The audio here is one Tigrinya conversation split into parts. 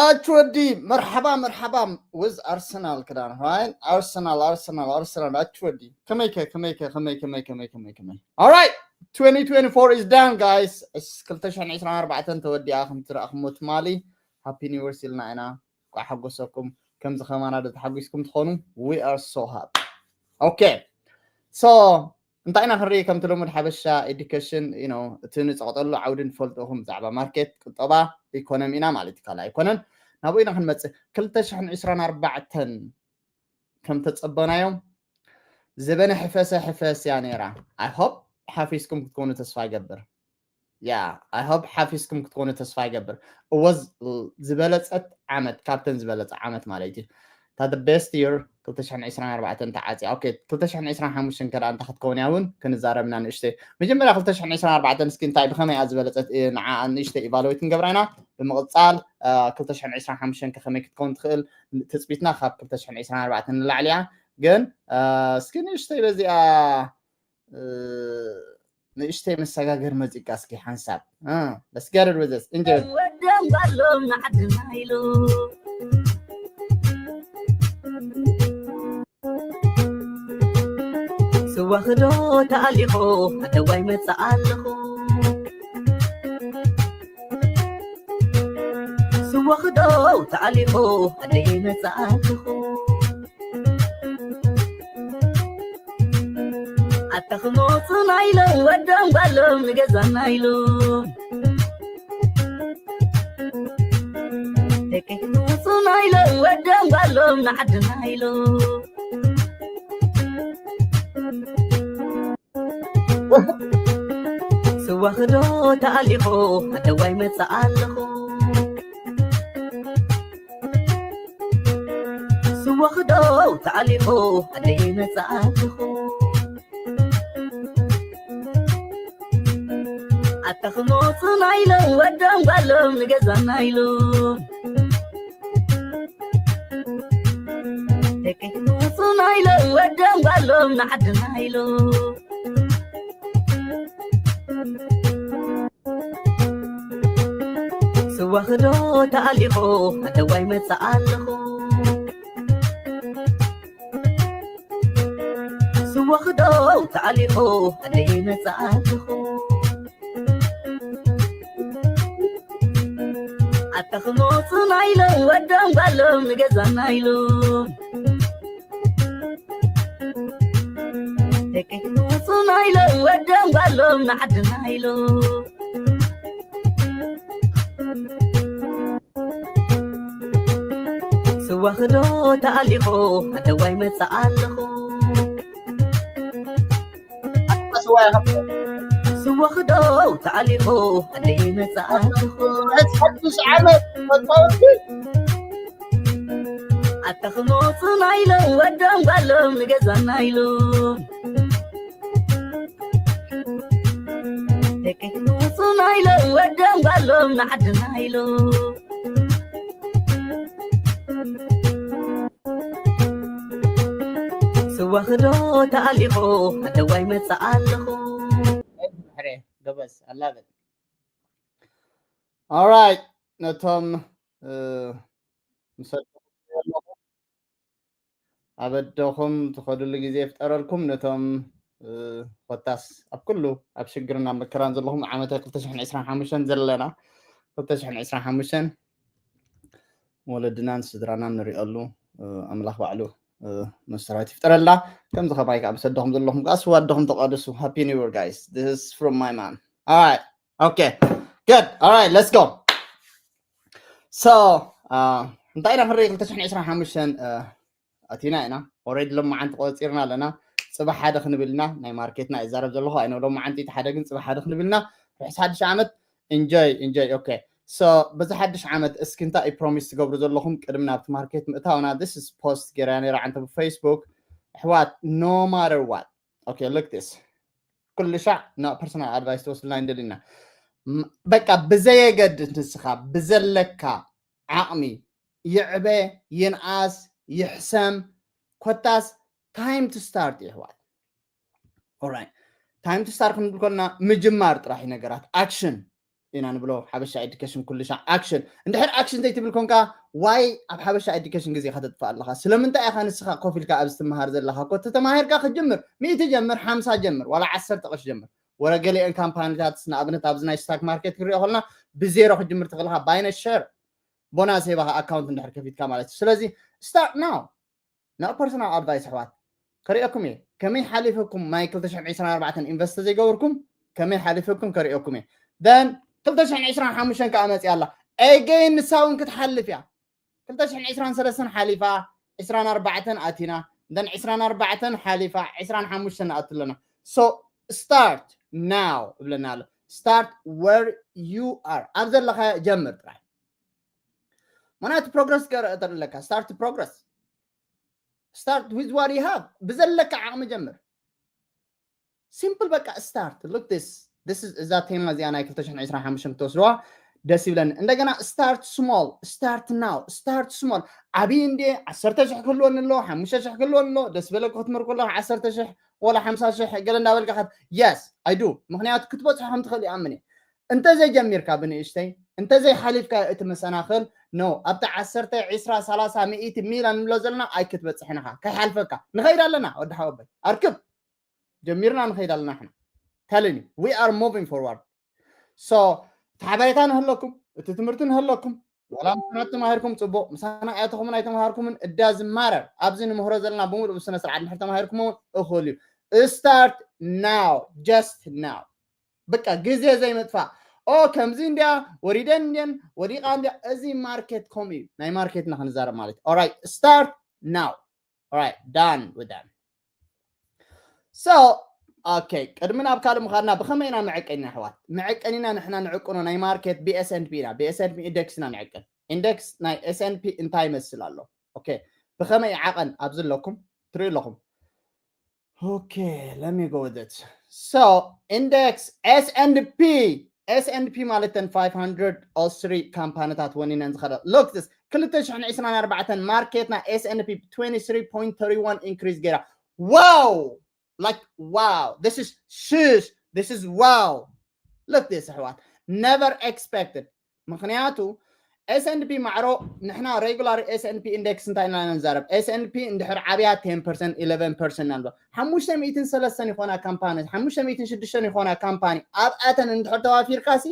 ኣች ወዲ መርሓባ መርሓባ። With ኣርሰናል ክዳን right? ኣርሰናል ኣርሰናል ኣርሰናል ኣች ወዲ ከመይከ ከመይከ ከመይ ከመይ ከመይ ከመይ ከመይ? Alright, twenty twenty-four is done, guys. ክልተ ሽሕን ዕስራን ኣርባዕተን ተወዲኣ። ከም ትረኣኹሞ ትማሊ ሃፒ ኒው ይርስ ኢልና ኢና። ቋ ሓጎሰኩም። ከምዚ ከማና ዶ ተሓጒስኩም ትኾኑ? We are so happy. Okay, so እንታይ ኢና ክንርኢ? ከምቲ ልሙድ ሓበሻ ኤዱኬሽን፣ you know፣ እቲ ንፀቕጠሉ ዓውዲ ንፈልጦኹም ብዛዕባ ማርኬት፣ ቁጠባ፣ ኢኮኖሚ ኢና ማለት እዩ። ካልእ ኣይኮነን። ናብኡ ኢና ክንመፅእ። ክልተ ሽሕን ዕስራን ኣርባዕተን ከም ተፀበናዮም ዘበነ ሕፈሰ ሕፈስ እያ ነይራ። I hope ሓፊስኩም ክትኮኑ ተስፋ ይገብር። Yeah, I hope ሓፊስኩም ክትኮኑ ተስፋ ይገብር። እወ ዝበለፀት ዓመት፣ ካብተን ዝበለፀ ዓመት ማለት እዩ። እታ the best year ክልተ ሽሕን ዕስራን ኣርባዕተን ተዓፅያ። ኦኬ፣ ክልተ ሽሕን ዕስራን ሓሙሽተን ከ እንታይ ክትከውን እያ እውን ክንዛረብና ንእሽተይ። መጀመርያ ክልተ ሽሕን ዕስራን ኣርባዕተን እስኪ እንታይ ብኸመይ እያ ዝበለፀት፣ እ፣ ንዓ ንእሽተይ ኢቫሉዌት ክንገብራ ኢና። ብምቕፃል፣ እ፣ ክልተ ሽሕን ዕስራን ሓሙሽተን ከ ከመይ ክትከውን ትኽእል ትፅቢትና ካብ ክልተ ሽሕን ዕስራን ኣርባዕተን ንላዕሊ እያ። ግን፣ እ፣ እስኪ ንእሽተይ በዚኣ፣ እ፣ ንእሽተይ መሰጋገር መዚቃ እስኪ ሓንሳብ። እ፣ let's get it with this. Enjoy. ወደም ባሎም ንዓድና ኢሉ ስዋ ክዶ ተኣሊኹ ኣደዋይ መጽእ ኣለኹ። ስዋ ክዶ ተኣሊኹ ኣደይ መጽእ ኣለኹ። ኣታ ክመጹና ኢሎም ወዶም ጓሎም ንገዛና ኢሎም። ደቂ ክመጹና ኢሎም ወዶም ጓሎም ንዓድና ኢሎም። ስዋ ክዶ ተኣሊኹ ኣደዋይ መጽእ ኣለኹ። ስዋ ክዶ ተኣሊኹ ኣደይ መጽእ ኣለኹ። ኣታ ክመጹና ኢሎም ወዶም ጓሎም ንገዛና ኢሎም። ደቂ ክመጹና ኢሎም ወዶም ጓሎም ንዓድና ኢሎም። ስዋ ክዶ ተኣሊኹ ኣደዋይ መጽእ ኣለኹ። ስዋ ክዶ ተኣሊኹ ኣደይ መጽእ ኣለኹ። ኣታ ክመጹና ኢሎም ወዶም ጓሎም ንገዛና ኢሎም። ደቂ ክመጹና ኢሎም ወዶም ጓሎም ንዓድና ኢሎም። ስዋ ክዶ ተኣሊኹ ኣደዋይ መጽእ ኣለኹ። ስዋ ክዶ ተኣሊኹ ኣደይ መጽእ ኣለኹ። ሕዚ ሓድሽ ዓመት መጻወቲ። ኣታ ክመጹና ኢሎም ወዶም ጓሎም ንገዛና ኢሎም። ደቂ ክመጹና ኢሎም ወዶም ጓሎም ንዓድና ኢሎም። ስዋ ክዶ ተኣሊኹ ኣደዋይ መጽእ ኣለኹ። ሕሬ ጎበዝ ኣላበት። Alright፣ ነቶም፣ እ፣ ምስ ኣደኹም ዘለኹም፣ ኣብ ኣደኹም ትኸድሉ ግዜ ይፍጠረልኩም። ነቶም፣ እ፣ ኮታስ ኣብ ኩሉ ኣብ ሽግርን ኣብ መከራን ዘለኹም ዓመተ ክልተ ሽሕን ዕስራን ሓሙሽተን ዘለና፣ ክልተ ሽሕን ዕስራን ሓሙሽተን ወለድናን ስድራናን ንሪኦሉ፣ እ፣ ኣምላኽ ባዕሉ፣ እ፣ መሰረት ይፍጠረልና። ከምዚ ከማይ ከዓ ምስ ኣደኹም ዘለኹም ከዓ ስዋ ኣደኹም ተቋደሱ። Happy New Year, guys. This is from my man. Alright. Okay. Good. Alright, let's go. So, uh, እንታይ ኢና ክንርኢ? ክልተ ሽሕን ዕስራን ሓሙሽተን፣ uh, ኣቲና ኢና። Already ሎማዓንቲ ቆፂርና ኣለና። ፅባሕ ሓደ ክንብል ኢና። ናይ ማርኬትና ይዛረብ ዘለኹ ኣይነ ሎማዓንቲ እቲ ሓደ፣ ግን ፅባሕ ሓደ ክንብል ኢና። ርሑስ ሓድሽ ዓመት። Enjoy, enjoy. Okay. So በዚ ሓድሽ ዓመት እስኪ እንታይ እዩ ፕሮሚስ ትገብሩ ዘለኹም ቅድሚ ናብቲ ማርኬት ምእታውና? This is ፖስት ገይራ ነይራ ዓንተ ብፌስቡክ። ኣሕዋት፣ no matter what, okay, look this። ኩሉ ሻዕ ና ፐርሰናል ኣድቫይስ ትወስድልና እንደሊና። ም-፣ በቃ ብዘየገድስ ንስኻ ብዘለካ ዓቕሚ ይዕበ፣ ይንኣስ፣ ይሕሰም፣ ኮታስ time to start እዩ ኣሕዋት። Alright። Time to start ክንብል ከለና ምጅማር ጥራሕ እዩ ነገራት፣ ኣክሽን። ኢና ንብሎ። ሓበሻ ኤዱኬሽን ኩሉ ሻዕ ኣክሽን። እንድሕር ኣክሽን ዘይትብል ኮንካ ዋይ ኣብ ሓበሻ ኤዱኬሽን ግዜ ከተጥፋ ኣለኻ? ስለምንታይ ኢኻ ንስኻ ኮፍ ኢልካ ኣብዚ ትመሃር ዘለኻ? ኮ ተተማሂርካ ክትጅምር ሚእቲ ጀምር፣ ሓምሳ ጀምር፣ ዋላ ዓሰርተ ቅርሺ ጀምር። ወረ ገሊአን ካምፓኒታት ንኣብነት ኣብዚ ናይ ስታክ ማርኬት ክሪኦ ከለና ብዜሮ ክትጅምር ትኽእልኻ። ባይነስ ሸር ቦናስ ሂባኻ ኣካውንት እንድሕር ከፊትካ ማለት እዩ። ስለዚ ስታርት ናው። ናይ ፐርሰናል ኣድቫይስ ኣሕዋት ከርእየኩም እየ። ከመይ ሓሊፈኩም ናይ ክልተ ሽሕን ዕስራን ኣርባዕተን ኢንቨስት ዘይገበርኩም ከመይ ሓሊፈኩም ከርእየኩም እየ። ደን ክልተ ሽሕን ዕስራን ሓሙሽተን ከዓ መፅያ ኣላ። ኤገይን ንሳ እውን ክትሓልፍ እያ። ክልተ ሽሕን ዕስራን ሰለስተን ሓሊፋ፣ ዕስራን ኣርባዕተን ኣቲና፣ ደን ዕስራን ኣርባዕተን ሓሊፋ፣ ዕስራን ሓሙሽተን ንኣቱ ኣለና። So start now እብለና ኣሎ። Start where you are። ኣብ ዘለኻ ጀምር ጥራይ። ምክንያቱ ፕሮግረስ ገረ ኣለካ። Start progress. Start with what you have. ብዘለካ ዓቕሚ ጀምር። ሲምፕል በቃ ስታርት። Look this. This is እዛ ቴማ እዚኣ ናይ ክልተ ሽሕን ዕስራን ሓሙሽተን ክትወስድዋ ደስ ይብለኒ። እንደገና start small, start now, start small። ዓብዪ እንዴ ዓሰርተ ሽሕ ክህልወኒ ኣሎ፣ ሓሙሽተ ሽሕ ክህልወኒ ኣሎ፣ ደስ በለኩ ክትምር ከለኹ ዓሰርተ ሽሕ ወላ ሓምሳ ሽሕ ገለ እንዳበልካ ከት yes I do። ምክንያቱ ክትበፅሖ ከም ትኽእል ይኣምን እየ። እንተዘይጀሚርካ ብንእሽተይ እንተዘይሓሊፍካ እቲ መሰናኽል ኖ ኣብቲ ዓሰርተ ዕስራ ሰላሳ ሚእቲ ሚልዮን ንብሎ ዘለና ኣይክትበፅሕን ኢኻ። ከይሓልፈካ ንኸይድ ኣለና። ወዲ ሓወበይ ኣርክብ ጀሚርና ንኸይድ ኣለና። ሕና ተልኒ we are moving forward። So እቲ ሓበሬታ ንህለኩም፣ እቲ ትምህርቲ ንህለኩም፣ ዋላ ምሳና ተማሂርኩም ፅቡቕ፣ ምሳና ኣያተኹምን ኣይተማሃርኩምን እዳ ዝማረር ኣብዚ ንምህሮ ዘለና ብምሉእ ብስነ ስርዓት እንድሕር ተማሂርኩም እውን እኹል እዩ። Start now, just now። በቃ ግዜ ዘይምጥፋእ። ኦ ከምዚ እንዲያ ወሪደን እንዲን ወዲቓ እንዲያ። እዚ ማርኬት ከምኡ እዩ። ናይ ማርኬትና ክንዛረብ ማለት እዩ። Alright, start now. Alright, done with that. So okay, ቅድሚ ናብ ካልእ ምኻድና ብኸመይ ኢና መዐቀኒና ኣሕዋት? መዐቀኒና ንሕና ንዕቅኖ ናይ ማርኬት ብ S and P ኢና፣ ብ S and P ኢንደክስ ኢና ንዕቅን። ኢንደክስ ናይ S and P እንታይ ይመስል ኣሎ? Okay, ብኸመይ ዓቐን ኣብዚ ኣለኩም ትሪኡ ኣለኹም። Okay, let me go with it. So index S and P, S and P ማለት ተን five hundred Australian ካምፓኒታት ወኒነን ዝኸዳ። Look this, ክልተ ሽሕን ዕስራን ኣርባዕተን ማርኬትና S and P twenty three point three one increase ገይራ። Wow! Like wow! This is shush! This is wow! Look this ኣሕዋት፣ never expected። ምክንያቱ S and P ማዕሮ ንሕና ሬጉላር S and P ኢንደክስ እንታይ ኢና ንዛረብ? S and P እንድሕር ዓብያ ten percent, eleven percent ኢና ንብሎ። ሓሙሽተ ሚእትን ሰለስተን ይኾና ካምፓኒ፣ ሓሙሽተ ሚእትን ሽዱሽተን ይኾና ካምፓኒ ኣብኣተን እንድሕር ተዋፊርካሲ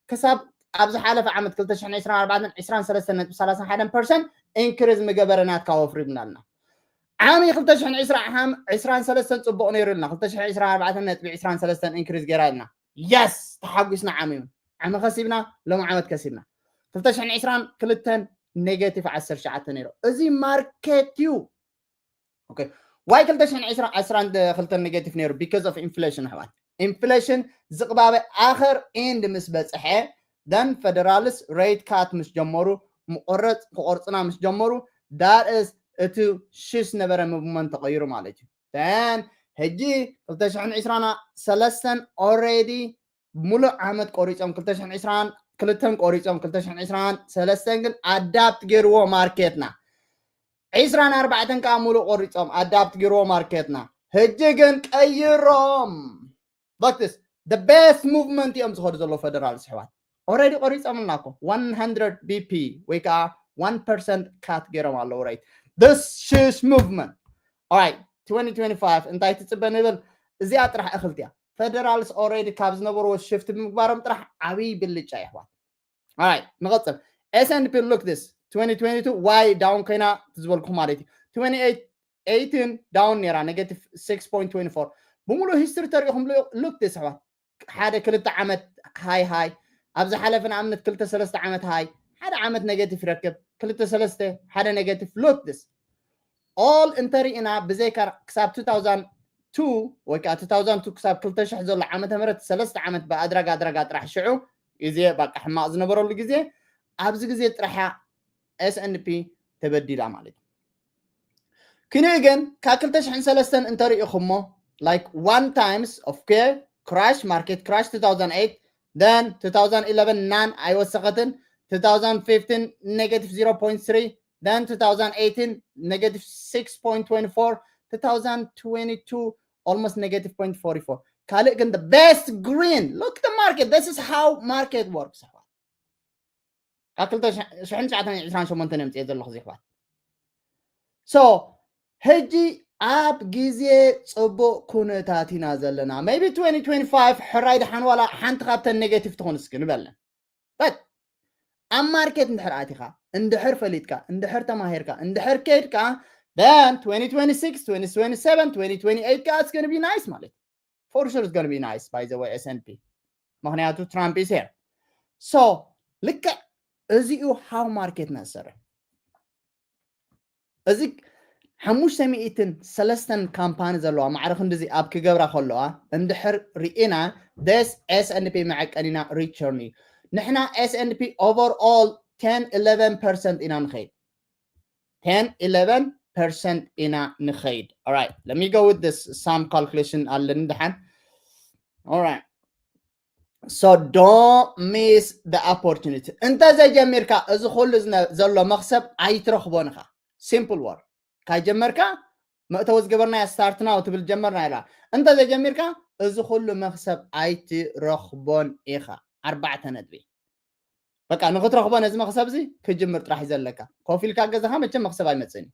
ክሳብ ኣብ ዝሓለፈ ዓመት ክልተ ሽሕን ዕስራን ኣርባዕተን ዕስራን ሰለስተን ነጥቢ ሰላሳ ሓደን ፐርሰንት ኢንክሪዝ ምገበረ ናትካ ወፍሪ ብናልና። ዓሚ ክልተ ሽሕን ዕስራን ሰለስተን ፅቡቕ ነይሩ ኢልና፣ ክልተ ሽሕን ዕስራን ኣርባዕተን ነጥቢ ዕስራን ሰለስተን ኢንክሪዝ ገይራ ኢልና። የስ ተሓጒስና። ዓሚ እውን ዓሚ ከሲብና፣ ሎሚ ዓመት ከሲብና። ክልተ ሽሕን ዕስራን ክልተን ኔጌቲቭ ዓሰርተ ትሽዓተ ነይሩ። እዚ ማርኬት እዩ። ኦኬ፣ ዋይ ክልተ ሽሕን ዕስራን ዓሰርተ ክልተን ኔጌቲቭ ነይሩ? Because of inflation ኣሕዋት። ኢንፍሌሽን ዝቕባበ ኣኸር ኤንድ ምስ በፅሐ፣ ደን ፌደራልስ ሬት ካት ምስ ጀመሩ፣ ምቆረፅ ክቆርፅና ምስ ጀመሩ፣ ዳርስ እቲ ሽስ ነበረ ምብመን ተቐይሩ ማለት እዩ። ደን ሕጂ ክልተ ሽሕን ዕስራን ሰለስተን ኦሬዲ ሙሉእ ዓመት ቆሪፆም፣ ክልተ ሽሕን ዕስራን ክልተን ቆሪፆም፣ ክልተ ሽሕን ዕስራን ሰለስተን ግን ኣዳፕት ገይርዎ ማርኬትና። ዕስራን ኣርባዕተን ከዓ ሙሉእ ቆሪፆም ኣዳፕት ገይርዎ ማርኬትና። ሕጂ ግን ቀይሮም። Look this, the best movement እዮም ዝኸዱ ዘለዉ ፌደራል ኣሕዋት። ኦሬዲ ቆሪፆምልና እኮ one hundred ቢፒ ወይ ከዓ one percent ካት ገይሮም ኣለዉ ሬት። This shush movement. Alright, twenty twenty-five እንታይ ትፅበ ንብል? እዚኣ ጥራሕ እኽልቲ እያ። ፌደራልስ ኦሬዲ ካብ ዝነበርዎ ሽፍት ብምግባሮም ጥራሕ ዓብዪ ብልጫ የሕዋት። Alright, ንቐፅል። S and P, look this, twenty twenty-two ዋይ ዳውን ኮይና ዝበልኩ ማለት እዩ። Twenty eighteen ዳውን ነይራ፣ negative six point twenty four። ብምሉእ ሂስትሪ ተሪኢኹም፣ look this ኣሕዋት፣ ሓደ ክልተ ዓመት ሃይ ሃይ፣ ኣብ ዝሓለፈ ንኣብነት ክልተ ሰለስተ ዓመት ሃይ፣ ሓደ ዓመት ኔጌቲቭ ይረክብ፣ ክልተ ሰለስተ ሓደ ኔጌቲቭ። Look this, all እንተሪእና ብዘይካ ክሳብ two thousand two ወይ ከዓ two thousand two ክሳብ ክልተ ሽሕ ዘሎ ዓመተ ምህረት ሰለስተ ዓመት ብኣድራጋ ኣድራጋ ጥራሕ ሽዑ ግዜ በቃ ሕማቕ ዝነበረሉ ግዜ፣ ኣብዚ ግዜ ጥራሕ S and P ተበዲላ ማለት እዩ። ክንኡ ግን ካብ ክልተ ሽሕን ሰለስተን እንተሪኢኹሞ like one times of care crash, market crash two thousand eight, then two thousand eleven none ኣይወሰኸትን፣ two thousand fifteen negative zero point three, then two thousand eighteen negative six point twenty four, two thousand twenty two almost negative point forty four። ካልእ ግን the best green. Look the market. This is how market works ኣሕዋት። ካብ ክልተ ሽሕን ትሽዓተ ሚእትን ዕስራን ሸሞንተን የምፅኤ ዘለኹ እዚ ኣሕዋት። So ሕጂ ኣብ ግዜ ፅቡቕ ኩነታት ኢና ዘለና። Maybe twenty twenty-five ሕራይ ደሓን ዋላ ሓንቲ ካብተን negative ትኾን እስኪ ንበለን። But ኣብ ማርኬት እንድሕር ኣቲኻ፣ እንድሕር ፈሊጥካ፣ እንድሕር ተማሂርካ፣ እንድሕር ከይድካ፣ then twenty twenty-six, twenty twenty-seven, twenty twenty-eight ከዓ it's gonna be nice ማለት እዩ። For sure it's gonna be nice, by the way, S and P. ምኽንያቱ ትራምፕ is here. So ልክዕ እዚኡ how ማርኬት ነሰርሕ። እዚ ሓሙሽተ ሚእትን ሰለስተን ካምፓኒ ዘለዋ ማዕረ ክንድዚ ኣብ ክገብራ ከለዋ እንድሕር ርኢና፣ this S and P መዐቀኒና return እዩ። ንሕና S and P overall ten eleven percent ኢና ንኸይድ። Ten eleven percent ኢና ንኸይድ። Alright, let me go with this, some calculation ኣለኒ ድሓን። Alright, so don't miss the opportunity. እንተ ዘይጀሚርካ እዚ ኩሉ ዝነ- ዘሎ መኽሰብ ኣይትረኽቦን ኢኻ። Simple word. ካይጀመርካ መእተዊ ዝገበርናያ start now ትብል ጀመርና ኢላ። እንተ ዘይጀሚርካ እዚ ኩሉ መኽሰብ ኣይትረኽቦን ኢኻ። ኣርባዕተ ነጥቢ። በቃ ንኽትረኽቦ ነዚ መኽሰብ እዚ ክጅምር ጥራሕ እዩ ዘለካ። ኮፍ ኢልካ ገዛኻ መቸም መኽሰብ ኣይመፅእን እዩ።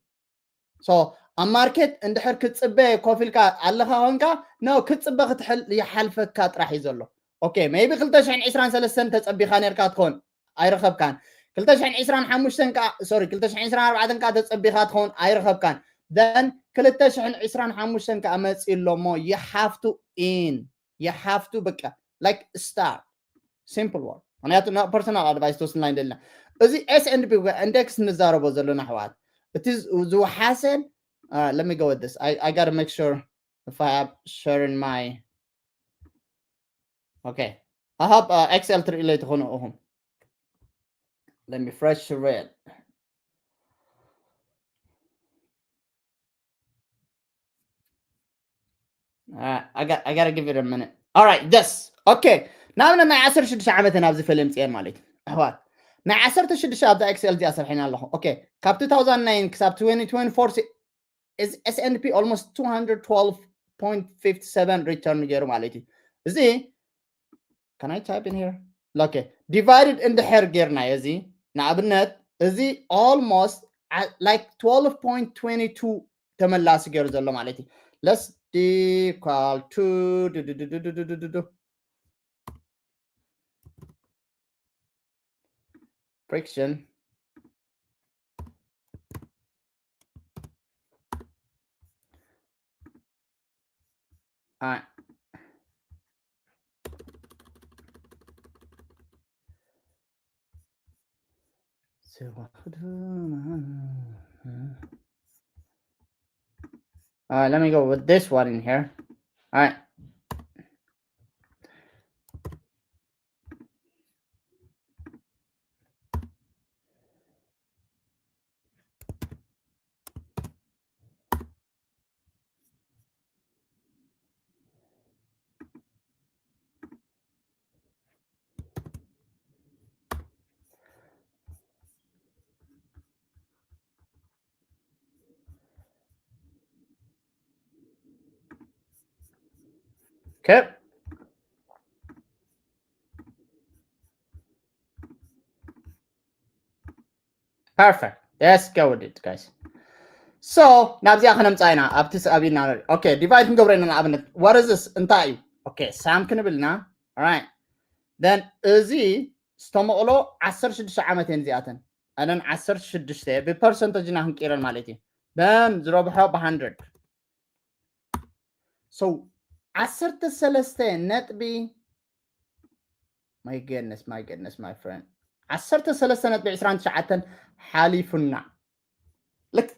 So ኣብ ማርኬት እንድሕር ክትፅበ ኮፍ ኢልካ ኣለኻ ኮንካ፣ no ክትፅበ ክትሕል ይሓልፈካ ጥራሕ እዩ ዘሎ። Okay, maybe ክልተ ሽሕን ዕስራን ሰለስተን ተፀቢኻ ነርካ ትኾን ኣይረኸብካን። ክልተ ሽሕን ዕስራን ሓሙሽተን ከዓ፣ sorry፣ ክልተ ሽሕን ዕስራን ኣርባዕተን ከዓ ተፀቢኻ ትኾን ኣይረኸብካን። Then ክልተ ሽሕን ዕስራን ሓሙሽተን ከዓ መፂ ኣሎ እሞ you have to in, you have to በቃ like start. Simple word. ምክንያቱ ና personal advice ትወስድና ኣይደልና። እዚ S and P index ንዛረቦ ዘለና ኣሕዋት፣ እቲ ዝ- ዝወሓሰን, uh, let me go with this. I, I gotta make sure if I have sharing my, okay. I hope, uh, Excel ትርእይለይ ትኾኑ ኢኹም። Let me fresh read. Uh, I got, I gotta give it a minute. Alright, this. Okay. ንኣብነት ናይ ዓሰርተ ሽዱሽተ ዓመተን ኣብዚ ፈልየ ምፅኤን ማለት እዩ። ኣሕዋት፣ ናይ ዓሰርተ ሽዱሽተ ኣብዛ Excel እዚኣ ሰርሒና ኣለኹ። Okay, ካብ two thousand nine ክሳብ twenty twenty-four ሲ- is S and P almost two hundred twelve point five seven return ገይሩ ማለት እዩ። እዚ can I type in here? Okay, divided እንድሕር ጌርና እዚ ንኣብነት እዚ almost like twelve point twenty two ተመላሲ ገይሩ ዘሎ ማለት እዩ። Let's equal to ዱ- ዱ- ዱ- ዱ- ዱ- ዱ- ዱ- ዱ- ዱ- ዱ- friction. Alright. So, alright, let me go with this one in here. Alright. Okay. Perfect. Let's go with it, guys. So ናብዚኣ ከነምፃ ኢና። ኣብቲ ኣብና okay, divide ክንገብሮ ኢና። ንኣብነት what is this? እንታይ እዩ? Okay, sum ክንብልና። Alright, then እዚ ዝተመቕሎ ዓሰርተ ሽዱሽተ ዓመት እየን እዚኣተን። And then ዓሰርተ ሽዱሽተ ብ percentage ኢና ክንቅይረን ማለት እዩ። Then ዝረብሖ ብ hundred. So ዓሰርተ ሰለስተ ነጥቢ my goodness, my goodness, my friend, ዓሰርተ ሰለስተ ነጥቢ ዕስራን ትሽዓተን ሓሊፉና። ልክ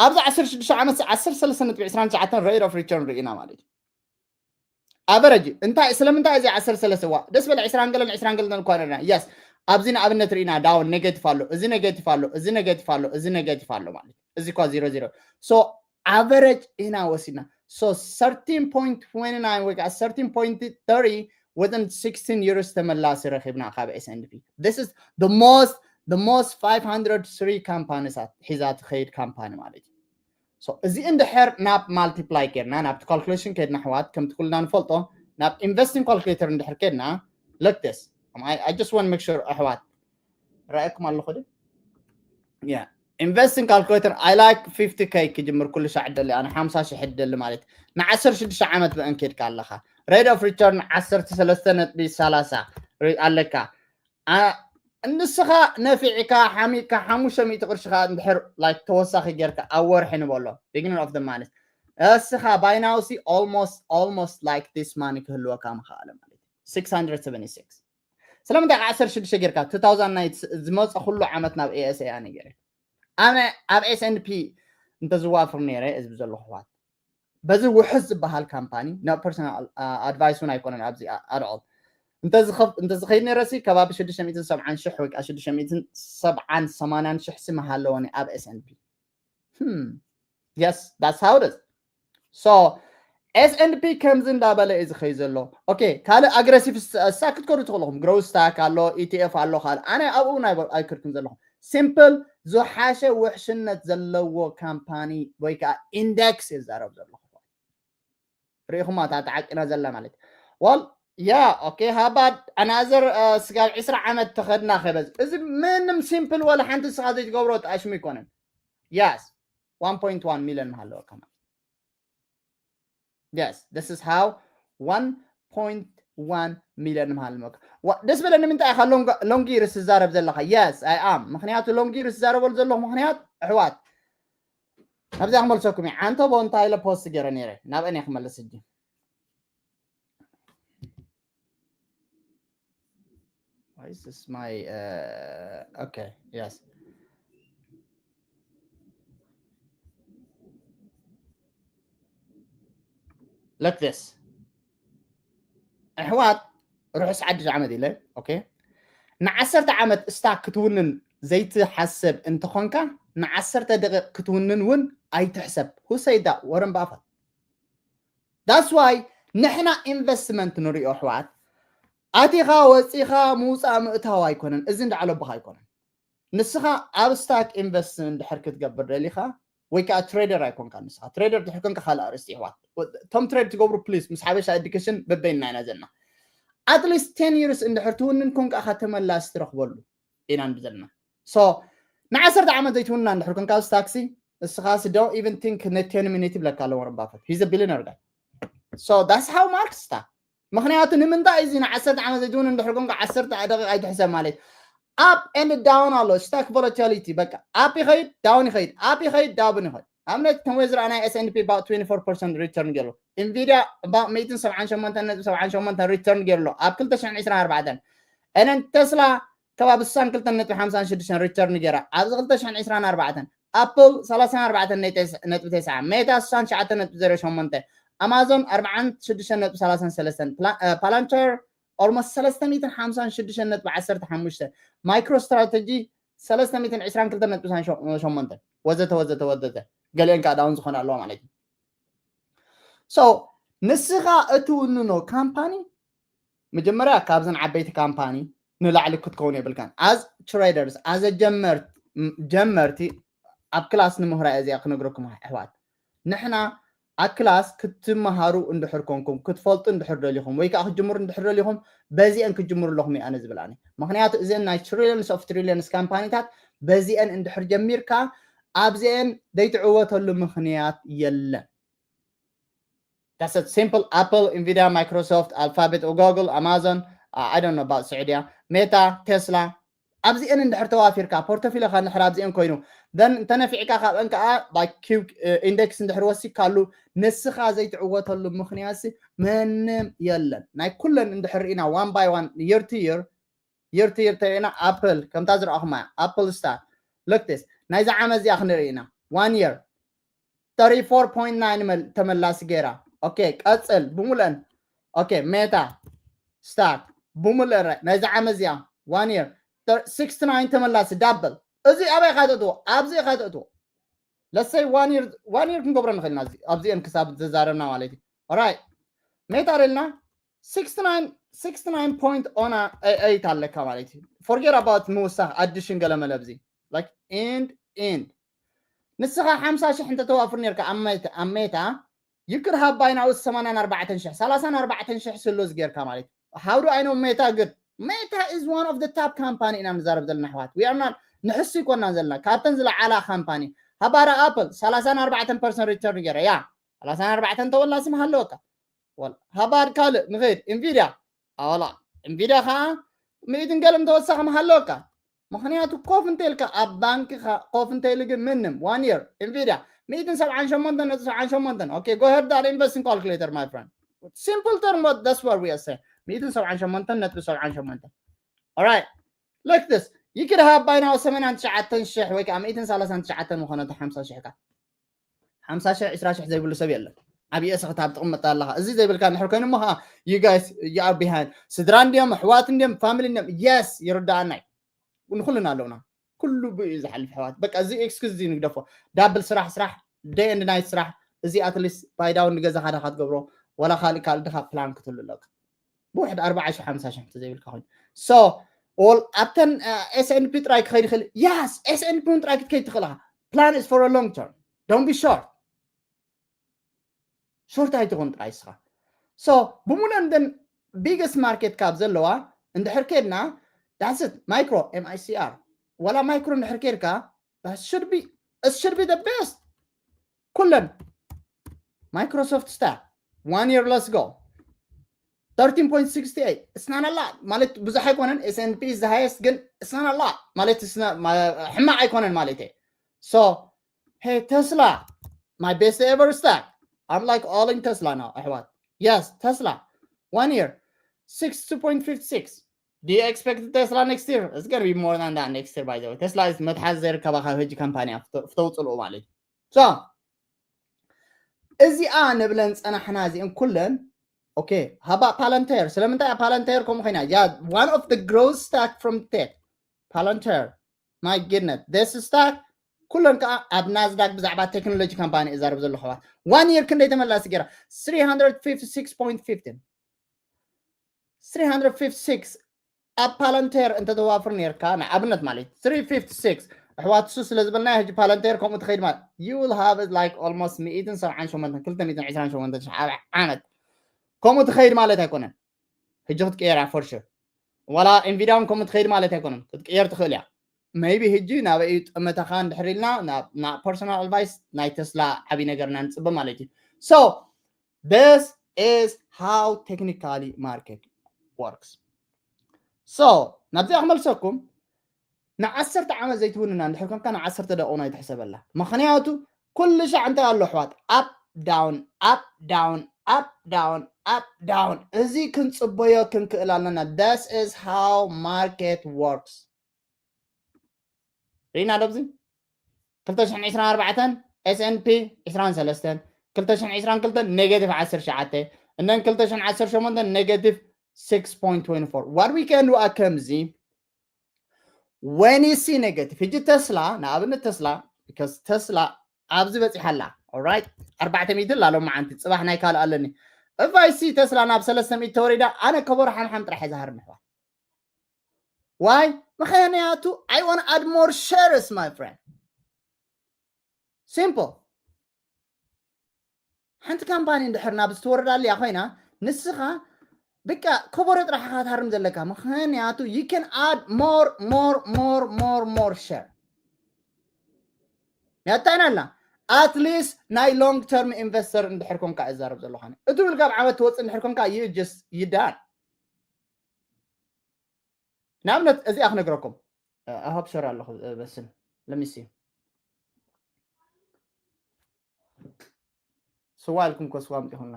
ኣብዚ ዓሰርተ ሽዱሽተ ዓመት ዓሰርተ ሰለስተ ነጥቢ ዕስራን ትሽዓተን rate of return ርኢና ማለት እዩ። Average እንታይ ስለምንታይ እዚ ዓሰርተ ሰለስተ ዋ ደስ በለ ዕስራን ገለን ዕስራን ገለን እኳ ነርና። Yes, ኣብዚ ንኣብነት ርኢና down negative ኣሎ፣ እዚ negative ኣሎ፣ እዚ negative ኣሎ፣ እዚ negative ኣሎ ማለት እዩ። እዚ እኳ zero zero. So average ኢና ወሲድና። So thirteen point twenty nine ወይ ከዓ thirteen point thirty within sixteen years ተመላሲ ረኺብና ካብ S and P. This is the most, the most five hundred three companies ሒዛ ትኸይድ ካምፓኒ ማለት እዩ። እዚ እንድሕር ናብ multiply ጌርና ናብቲ calculation ከድና ኣሕዋት፣ ከምቲ ኩልና ንፈልጦ ናብ investing calculator እንድሕር ከድና፣ look this, I just want make sure ኣሕዋት ረኣየኩም ኣለኹ ዶ? Yeah, investing calculator, I like fifty K ክጅምር ኩሉ ሻዕ ደሊ፣ ኣነ ሓምሳ ሽሕ ደሊ ማለት ን ዓሰርተ ሽዱሽተ ዓመት ብእን ከድካ ኣለኻ። Rate of return ዓሰርተ ሰለስተ ነጥቢ ሰላሳ ኣለካ። ንስኻ ነፊዕካ ሓሚካ ሓሙሽተ ሚእቲ ቅርሽኻ እንድሕር like ተወሳኺ ጌርካ ኣብ ወርሒ ንበሎ፣ beginning of the month፣ እስኻ by now ሲ almost almost like this money ክህልወካ ምኽኣለ ማለት እዩ። ስክስ ሃንድረድ ሰቨንቲ ሲክስ። ስለምንታይ ዓሰርተ ሽዱሽተ ጌርካ? two thousand nine ዝመፀ ኩሉ ዓመት ናብ A S A ኣነ ገይረ፣ ኣነ ኣብ S and P እንተዝዋፍር ነይረ፣ እዚ ብዘለኹ ኣሕዋት፣ በዚ ውሕስ ዝበሃል ካምፓኒ፣ ናብ personal advice እውን ኣይኮነን ኣብዚ at all፣ እንተዝኸይድ ነይረ ሲ ከባቢ ሽዱሽተ ሚእትን ሰብዓን ሽሕ ወይ ከዓ ሽዱሽተ ሚእትን ሰብዓን ሰማንያን ሽሕ ሲ ምሃለወኒ ኣብ S and P። Yes, that's how it is. So S and P ከምዚ እንዳበለ እዩ ዝኸይ ዘሎ። Okay, ካልእ aggressive stock ክትከዱ ትኽእልኹም። Growth stock ኣሎ፣ E T F ኣሎ፣ ካልእ። ኣነ ኣብኡ እውን ኣይከድኩን ዘለኹ። Simple ዝሓሸ ውሕስነት ዘለዎ ካምፓኒ ወይ ከዓ index ይዛረብ ዘለኹ። ርኢኹማ እታ ተዓቂና ዘላ ማለት። Well, yeah, okay, how about another ስጋብ ዕስራ ዓመት ተኸድና ከበዝ። እዚ ምንም simple ወላ ሓንቲ ስኻ ዘይትገብሮ ጣሽሙ ይኮነን። Yes, one point one million ምሃለወ ከማን። Yes, this is how one point one million ምሃል መካ። ደስ በለኒ። ምንታይ ኢኻ long years ትዛረብ ዘለኻ? Yes, I am. ምኽንያቱ long years ዝዛረበሉ ዘለኹ ምኽንያት ኣሕዋት፣ ናብዚኣ ክመልሰኩም እየ። ዓንተቦ እንታይ ኢለ post ገይረ ነይረ፣ ናብአን እየ ክመልስ ሕጂ። Why is this my uh, okay, yes. Look this. ኣሕዋት፣ ርሑስ ሓድሽ ዓመት ኢለ። Okay, ንዓሰርተ ዓመት stock ክትውንን ዘይትሓሰብ እንተኾንካ፣ ንዓሰርተ ደቂቕ ክትውንን እውን ኣይትሕሰብ። Who said that? Warren Buffett. That's why ንሕና investment ንሪኦ ኣሕዋት፣ ኣቲኻ ወፂኻ ምውፃእ ምእታው ኣይኮነን። እዚ እንዳዕለብኻ ኣይኮነን። ንስኻ ኣብ stock invest እንድሕር ክትገብር ደሊኻ ወይ ከዓ trader ኣይኮንካ። ንስኻ trader ድሕር ኮንካ ካልእ ኣርእስቲ ኣሕዋት። እቶም trade ትገብሩ please ምስ ሓበሻ education በበይንና ኢና ዘለና። At least ten years እንድሕር ትውንን ኮንካ ኢኻ ተመላሲ ትረኽበሉ ኢና ንብል ዘለና። So ንዓሰርተ ዓመት ዘይትውንና እንድሕር ኮንካ ኣብ stock ሲ፣ እስኻ ሲ don't even think ን ten minute ይብለካ ኣሎ Warren Buffett. He's a billionaire guy. So that's how marks stock. ምኽንያቱ ንምንታይ እዚ ንዓሰርተ ዓመት ዘይትውን እንድሕር ኮንካ ዓሰርተ ደቂቕ ኣይትሕሰብ ማለት up and down ኣሎ። Stock volatility በቃ up ይኸይድ down ይኸይድ up ይኸይድ down ይኸይድ። ኣብነት ከም ወይ ዝረኣናይ S and P about twenty-four percent return ገይሩ፣ Nvidia about ሚእትን ሰብዓን ሸሞንተን ነጥቢ ሰብዓን ሸሞንተ return ገይሩ ኣሎ ኣብ ክልተ ሽሕን ዕስራን ኣርባዕተን። And then Tesla ከባቢ ስሳን ክልተን ነጥቢ ሓምሳን ሽዱሽተን return ገይራ ኣብዚ ክልተ ሽሕን ዕስራን ኣርባዕተን። Apple ሰላሳን ኣርባዕተን ነጥቢ ተስዓ፣ Meta ስሳን ትሽዓተን ነጥቢ ዜሮ ሸሞንተ፣ Amazon ኣርባዓን ሽዱሽተን ነጥቢ ሰላሳን ሰለስተን፣ Palantir almost ሰለስተ ሚእትን ሓምሳን ሽዱሽተን ነጥቢ ዓሰርተ ሓሙሽተ፣ MicroStrategy ሰለስተ ሚእትን ዕስራን ክልተን ነጥቢ ሰማንያን ሸሞንተ፣ ወዘተ ወዘተ ወዘተ። ገሊአን ከዓ down ዝኾና ኣለዋ ማለት እዩ። So ንስኻ እትውንኖ ካምፓኒ መጀመርያ ካብዘን ዓበይቲ ካምፓኒ ንላዕሊ ክትከውን የብልካን። As traders, as a ጀመርቲ ኣብ ክላስ ንምህራ እዚኣ ክነግረኩም ኣሕዋት። ንሕና ኣብ ክላስ ክትመሃሩ እንድሕር ኮንኩም፣ ክትፈልጡ እንድሕር ደሊኹም ወይ ከዓ ክትጅምሩ እንድሕር ደሊኹም፣ በዚአን ክትጅምሩ ኣለኹም እየ ኣነ ዝብል ኣነ። ምኽንያቱ እዘን ናይ trillions of trillions ካምፓኒታት በዚአን እንድሕር ጀሚርካ ኣብዚአን ዘይትዕወተሉ ምኽንያት የለን። That's it. Simple. Apple, Nvidia, Microsoft, Alphabet, Google, Amazon, uh, I don't know about Saudi, Meta, Tesla. ኣብዚአን እንድሕር ተዋፊርካ ፖርቶፊልካ እንድሕር ኣብዚአን ኮይኑ then እንተነፊዕካ ካብአን ከዓ like Q index እንድሕር ወሲካሉ ንስኻ ዘይትዕወተሉ ምኽንያት ምንም የለን። ናይ ኩለን እንድሕር ርኢና one by one, year to year, year to year ተሪእና ኣፕል ከምታ ዝረኣኹማ ኣፕል ስታክ ለክቴስ ናይዚ ዓመት እዚኣ ክንርኢ ኢና። One year thirty-four point nine ተመላሲ ገይራ። ኦኬ ቀፅል ብሙሉአን። ኦኬ ሜታ ስታክ ብሙሉአን ናይዚ ዓመት እዚኣ one year sixty nine ተመላሲ ዳብል። እዚ ኣበይ ኢኻ ተእትዎ? ኣብዚ ኢኻ ተእትዎ። Let's say one year, one year ክንገብሮ ንኽእል ኢና ኣብዚአን ክሳብ ዘዛረብና ማለት እዩ። Alright ሜታ ርኢልና sixty nine, sixty nine point on eight ኣለካ ማለት እዩ። Forget about ምውሳኽ ኣዲሽን ገለመለ ኣብዚ like end end ንስኻ ሓምሳ ሽሕ እንተተዋፍር ነርካ ኣብ ሜታ፣ ኣብ ሜታ you could have buy now ሰማንያን ኣርባዕተን ሽሕ፣ ሰላሳን ኣርባዕተን ሽሕ ስሉስ ጌርካ ማለት እዩ። How do I know Meta good? Meta is one of the top company ኢና ንዛረብ ዘለና ኣሕዋት። We are not ንሕሱ ይኮና ዘለና ካብተን ዝለዓላ ካምፓኒ። ሃባር ኣፕል ሰላሳን ኣርባዕተን ፐርሰንት ሪተርን ገይረ ያ ሰላሳን ኣርባዕተን ተወላሲ ምሃለወካ ሃባር ካልእ ንኸይድ ኢንቪድያ ኣዋላ ኢንቪድያ ከዓ ሚእትን ገለ እንተወሳኺ ምሃለወካ ምክንያቱ ኮፍ እንተልካ ኣብ ባንክኻ ኮፍ እንተይሉ ግን ምንም one year ኢንቪድያ ሚእትን ሰብዓን ሸሞንተን ነጥቢ ሰብዓን ሸሞንተን okay go ahead that investing calculator my friend simple term what that's what we are saying ሚእትን ሰብዓን ሸሞንተን ነጥቢ ሰብዓን ሸሞንተን alright like this you could have buy now ሰማንያን ትሽዓተን ሽሕ ወይ ከዓ ሚእትን ሰላሳን ትሽዓተን ምኾነ ሓምሳ ሽሕ ካ ሓምሳ ሽሕ ዕስራ ሽሕ ዘይብሉ ሰብ የለን ኣብ የእስኽታ ኣብ ትቕመጥ ኣለኻ እዚ ዘይብልካ እንድሕር ኮይኑ እሞ ከዓ you guys you are behind ስድራ እንድዮም ኣሕዋት እንድዮም family እንድዮም yes ይርዳኣና እዩ ንኩልና ኣለውና ኩሉ ብኡ እዩ ዝሓልፍ ኣሕዋት በቃ እዚ excuse እዚ ንግደፎ double ስራሕ ስራሕ day and night ስራሕ እዚ at least buy down ንገዛኻ ዳኻ ትገብሮ ወላ ካልእ ካልእ ድኻ plan ክትህሉ ኣለካ ብውሕድ ኣርባዓ ሽሕ ሓምሳ ሽሕ እንተዘይብልካ ኮይኑ so all ኣብተን S and P ጥራይ ክኸይድ ይኽእል yes S and P እውን ጥራይ ክትከይድ ትኽእል ኢኻ plan is for a long term don't be short short ኣይትኹን ጥራይ እስኻ so ብምሉእ እንደን biggest market cap ዘለዋ እንድሕር ከድና that's it micro M I C R ወላ micro እንድሕር ከድካ that should be it should be the best ኩለን Microsoft stock one year let's go thirteen point sixty eight it's not a lot ማለት ብዙሕ ኣይኮነን S and P is the highest ግን it's not a lot ማለት ሕማቕ ኣይኮነን ማለት so hey Tesla my best ever stock I'm like all in Tesla now ኣሕዋት yes Tesla one year sixty-two point fifty-six do you expect Tesla next year it's gonna be more than that next year by the way Tesla is መትሓዝ ዘይርከባ ካብ ሕጂ ካምፓኒ ፍተውፅልኡ ማለት እዩ so እዚኣ ንብለን ፀናሕና እዚአን ኩለን okay how about Palantir ስለምንታይ Palantir ከምኡ ኮይና yeah one of the growth stock from tech Palantir my goodness this stock ኩለን ከዓ ኣብ ናዝዳክ ብዛዕባ ቴክኖሎጂ ካምፓኒ እዛረብ ዘለኹ ኣሕዋት one year ክንደይ ተመላሲ ገይራ three hundred fifty-six point fifteen three hundred fifty-six ኣብ Palantir እንተተዋፍር ነርካ ንኣብነት ማለት three fifty-six ኣሕዋት እሱ ስለ ዝበልና ሕጂ Palantir ከምኡ ትኸይድ ማለት you will have it like almost ሚእትን ሰብዓን ሸሞንተን ክልተ ሚእትን ዕስራን ሸሞንተን ሽሕ ኣብ ዓመት ከምኡ ትኸይድ ማለት ኣይኮነን ሕጂ ክትቀየር እያ for sure ዋላ Nvidia እውን ከምኡ ትኸይድ ማለት ኣይኮነን ክትቀየር ትኽእል እያ maybe ሕጂ ናበይ እዩ ጠመተኻ እንድሕር ኢልና ናብ personal advice ናይ Tesla ዓብይ ነገር ኢና ንፅበ ማለት እዩ so this is how technically market works so ናብዚኣ ክመልሰኩም ንዓሰርተ ዓመት ዘይትውንና እንድሕር ኮንካ ንዓሰርተ ደቂቕ ናይ ትሕሰበላ ምክንያቱ ኩሉ ሻዕ እንታይ ኣሎ ኣሕዋት up down up down up down up down እዚ ክንፅበዮ ክንክእል ኣለና this is how market works ርኢና ዶ ኣብዚ ክልተ ሽሕን ዕስራን ኣርባዕተን S and P ዕስራን ሰለስተን ክልተ ሽሕን ዕስራን ክልተን negative ዓሰርተ ትሽዓተ እነን ክልተ ሽሕን ዓሰርተ ሸሞንተን negative six point twenty four what we can do ከምዚ when you see negative ሕጂ ተስላ ንኣብነት ተስላ because ተስላ ኣብዚ በፂሓ ኣላ right ኣርባዕተ ሚእቲ ኣላ ሎማዓንቲ ፅባሕ ናይ ካልእ ኣለኒ if I see ተስላ ናብ ሰለስተ ሚእቲ ተወሪዳ ኣነ ከበሮ ሓምሓም ጥራሕ እየ ዝሃርም ኣሕዋት why ምክንያቱ I want add more shares my friend simple ሓንቲ ካምፓኒ እንድሕር ናብ ዝተወረዳልያ ኮይና ንስኻ ብቃ ከበሮ ጥራሕ ኢኻ ትሃርም ዘለካ ምክንያቱ you can add more more more more more share ያታይና ኣላ at least ናይ long term investor እንድሕር ኮንካ እዛረብ ዘለኹ እቲ ውልጋብ ዓመት ትወፅእ እንድሕር ኮንካ you just you done ንኣብነት እዚኣ ክነግረኩም ኣሃብ ሸር ኣለኹ በስም let me see ስዋ ኢልኩም ኮ ስዋ ኣምጢኹልና